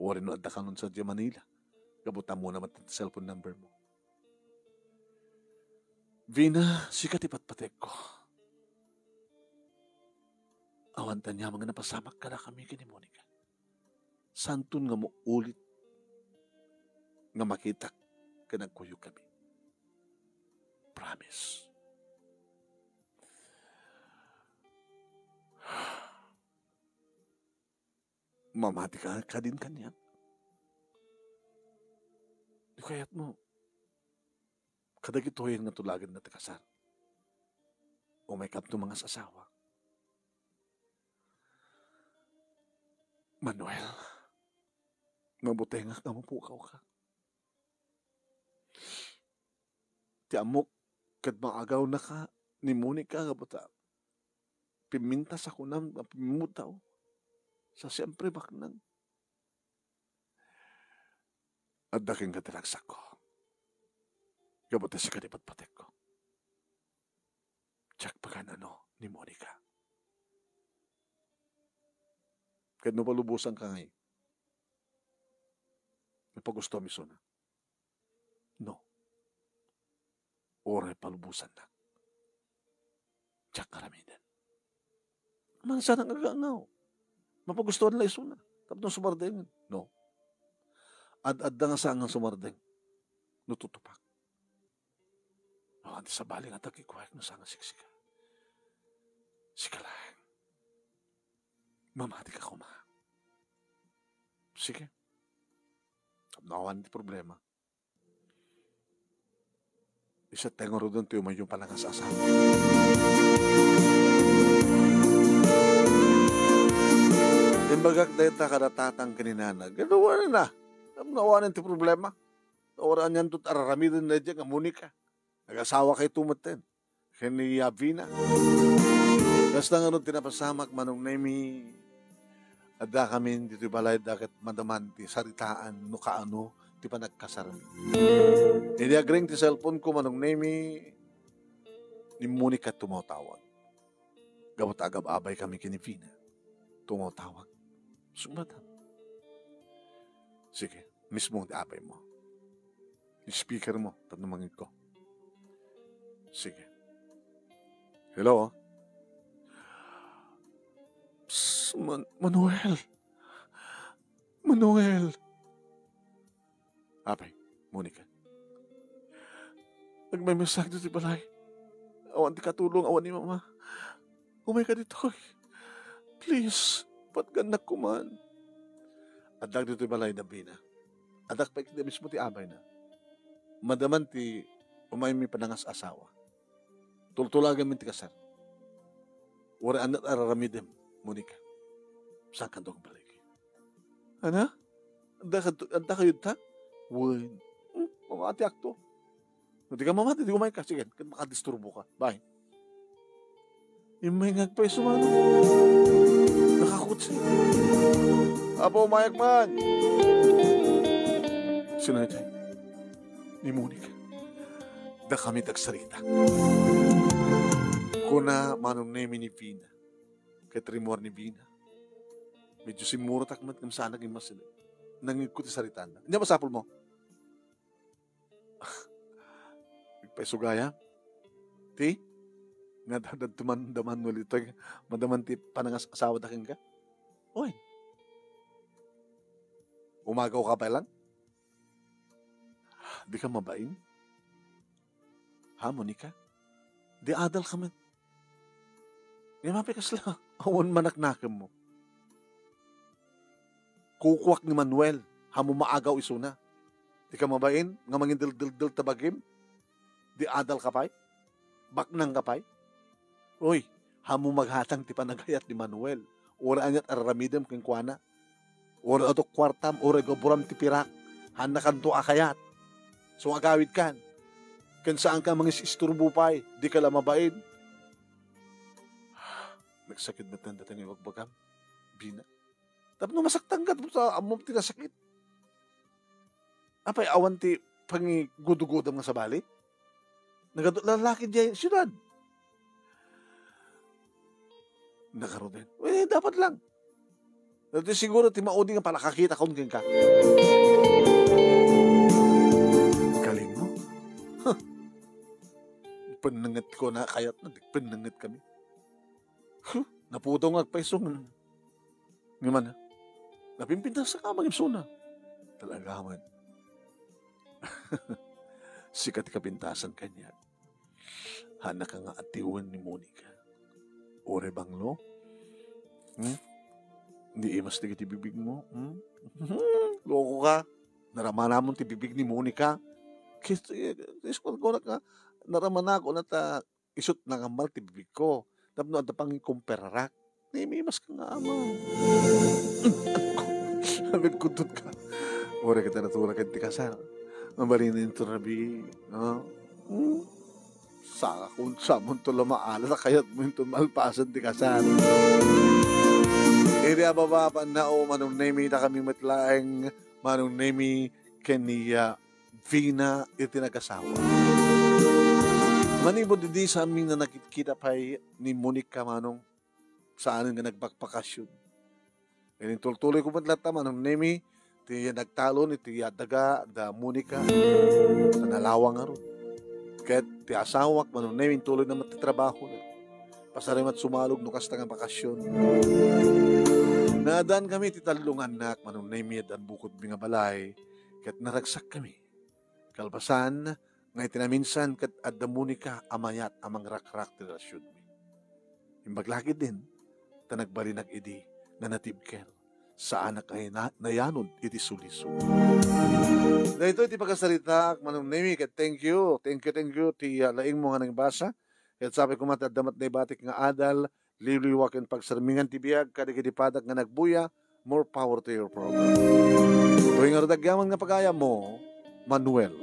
Uray no adda kanon sadiay Manila, gapu ta ammona met ti cellphone number mo. Vina, sika ti patpategko. Awan ti aniaman nga napasamak kadakami ken ni Monica. Saanton nga maulit nga makitak ken agkuyogkami. Promise. Mamatika kadin kaniak? No kayatmo, kadagitoyen nga tulagenna ti kasar. Umaykam to mangas-asawa. Manuel, mabutengak nga mapukawka. Ti ammok ket maagawnaka ni Monica nga buta. Pimmintas a kunam nga pimmutaw. Sa siempre baknang. Adda kenka ti ragsakko. Gapu ta sika ti patpategko. Diak pagan-ano ni Monica. Ket no palubosanka ngay, ipagustuam isuna. No. Uray palubosannak. Diak aramiden. Amansan nga agangaw. Mapagustuan la isuna. Tapno sumardengen. No. Ad-adda nga saan nga sumardeng. No tutupak. Awan ti sabali nga tagikuek no saan nga siksika. Sika laeng. Mamatika koma. Sige. Tapno awan ti problema. Iset tayo ngaruden ti umayo panangas-asawa. Imbagak dayta kada tatang ken ni nana. Ginawa na. Tapno awanen ti problema. Uray anianto ti araramiden daydiay nga Monica. Nagasawa kayto metten ken ni Yavina. Kasta ngarud ti napasamak, Manong Nemi, adda kamin ditoy balay da ket madaman ti saritaan no kaano ti panagkasarmi. Idi agring ti cellphone ko, Manong Nemi, ni Monica tumawtawag. Gapu ta agab-abay kami ken ni Vina. Tumawtawag. Sumbatam. Sige, mismo ti apay mo. Speaker mo, tapno mangegko. Sige. Hello? Man-, Manuel. Manuel. Apay, Monica. Agmaymaysak ditoy balay. Awan ti katulong, awan ni Mama. Umayka ditoy. Please, patgannak koman. Addak ditoy balay, Davina. Addak pay kadi mismo ti abayna. Madaman ti umaymi panangas-asawa. Tultulaganmi ti kasar. Uray ania ti ar-aramidem, Monica. Saankanto agbalay. Ana? Adda kadto, adda kayo ta? Wen. Hmm, mamatiakto. No di ka mamati, di umayka. Sige, ket makadisturbo ka. Bye. Immay nga agpayso, Manong. Nakakutsi. Apo, umayak man. Sino iti? Ni Monica. Dakami ti agsarita. Kuna Manong Nemi ni Vina. Ket rimmuar ni Vina. Medyo simmurotak met ngem saanak immasideg. Nangngegko ti saritana. Ania masapulmo? Agpayso gayam. Ti? Nga da-, dadto man da Manuel ita, madaman ti panangas-, asawada kenka? Oy. Umagaw ka pay lang? Di ka mabain? Ha, Monica? Di adal ka met. Ngem apay kasla awan manaknakemmo? Kukuak ni Manuel, hammo maagaw isuna. Di ka mabain nga mangideldeldel ta bagim? Di adal ka pay? Baknang ka pay? Uy, hammo maghatang ti panagayat ni Manuel. Uray aniat ar-aramidem kenkuana. Uray adu kuartam, uray gaburam ti pirak, haannakanto a kayat. So, agawidkan. Ken saanka mangis-isturbo pay, dika la mabain. Nagsakit met dayta nga ibagbagam, Bina. Tapno masaktanka, tapno sa ammom ti nasakit. Apay, awan ti pangigudugodam nga sabali? Nagadu-, lalaki diay siudad. Nagaruden. Eh, dapat lang. Dati siguro ti maudi nga palakakitakon kenka. Galing mo. Huh. Pennenget ko na kayat na, di pennenget kami. Huh. Napudaw nga agpayso nga. Nga man, napimpintas ka man, ibsuna. Talaga man. Sika ti kapintasan kaniak. Haanna ka nga atiwen ni Monica. Uray banglo? Hmm? Di imas dagiti bibig mo? Hmm? Loko ka. Naramanamon ti bibig ni Monica. Kis-, kis-, kunak nga, naramanako na ta isut nangammal ti bibig ko. Tapno adda pangikumpararak. Nimimas ka nga ama. Nagkudtot ka. Uray kita natulak ti kasar. Mabalin into rabi. No? Hmm? Saka kung samun to lamaala, kayat mo into malpasan ti kasar. Iti ababa, pannao, Manong Nemi, ta kami met laeng, Manong Nemi, ken ni, ah, Vina iti nagasawa. Manipud idi, saanmi nga nakitkita pay ni Monica, Manong, saanen nga nagbakbakasyon. Ket intultuloyko met latta, Manong Nemi, ti nagtalon iti daga da Monica, ta nalawa ngarud. Ket ti asawak, Manong Nemi, intuloyna met ti trabahona. Pasarimat sumalog no kasta nga bakasyon. Naaddankami iti tallo nga annak, Manong Nemi, addan bukodmi nga balay, ket naragsakkami. Kalpasan nga iti naminsan ket adda Monica a mayat a mangrakrak ti relasionmi. Imbag la ketdin, ta nagbalinak idi nga natibker. Saanak a ina-, nayanod iti sulisog. Daytoy ti pakasaritaak, Manong Nemi, ket thank you, thank you, thank you ti, ah, laingmo nga nangbasa. Ket sapay koma ti adda met naibatik nga adal, liwliwa ken pagsarmingan ti biag kadagiti padak nga nagbuya. More power to your program. Toy nga rudagyaman nga pagayam mo, Manuel.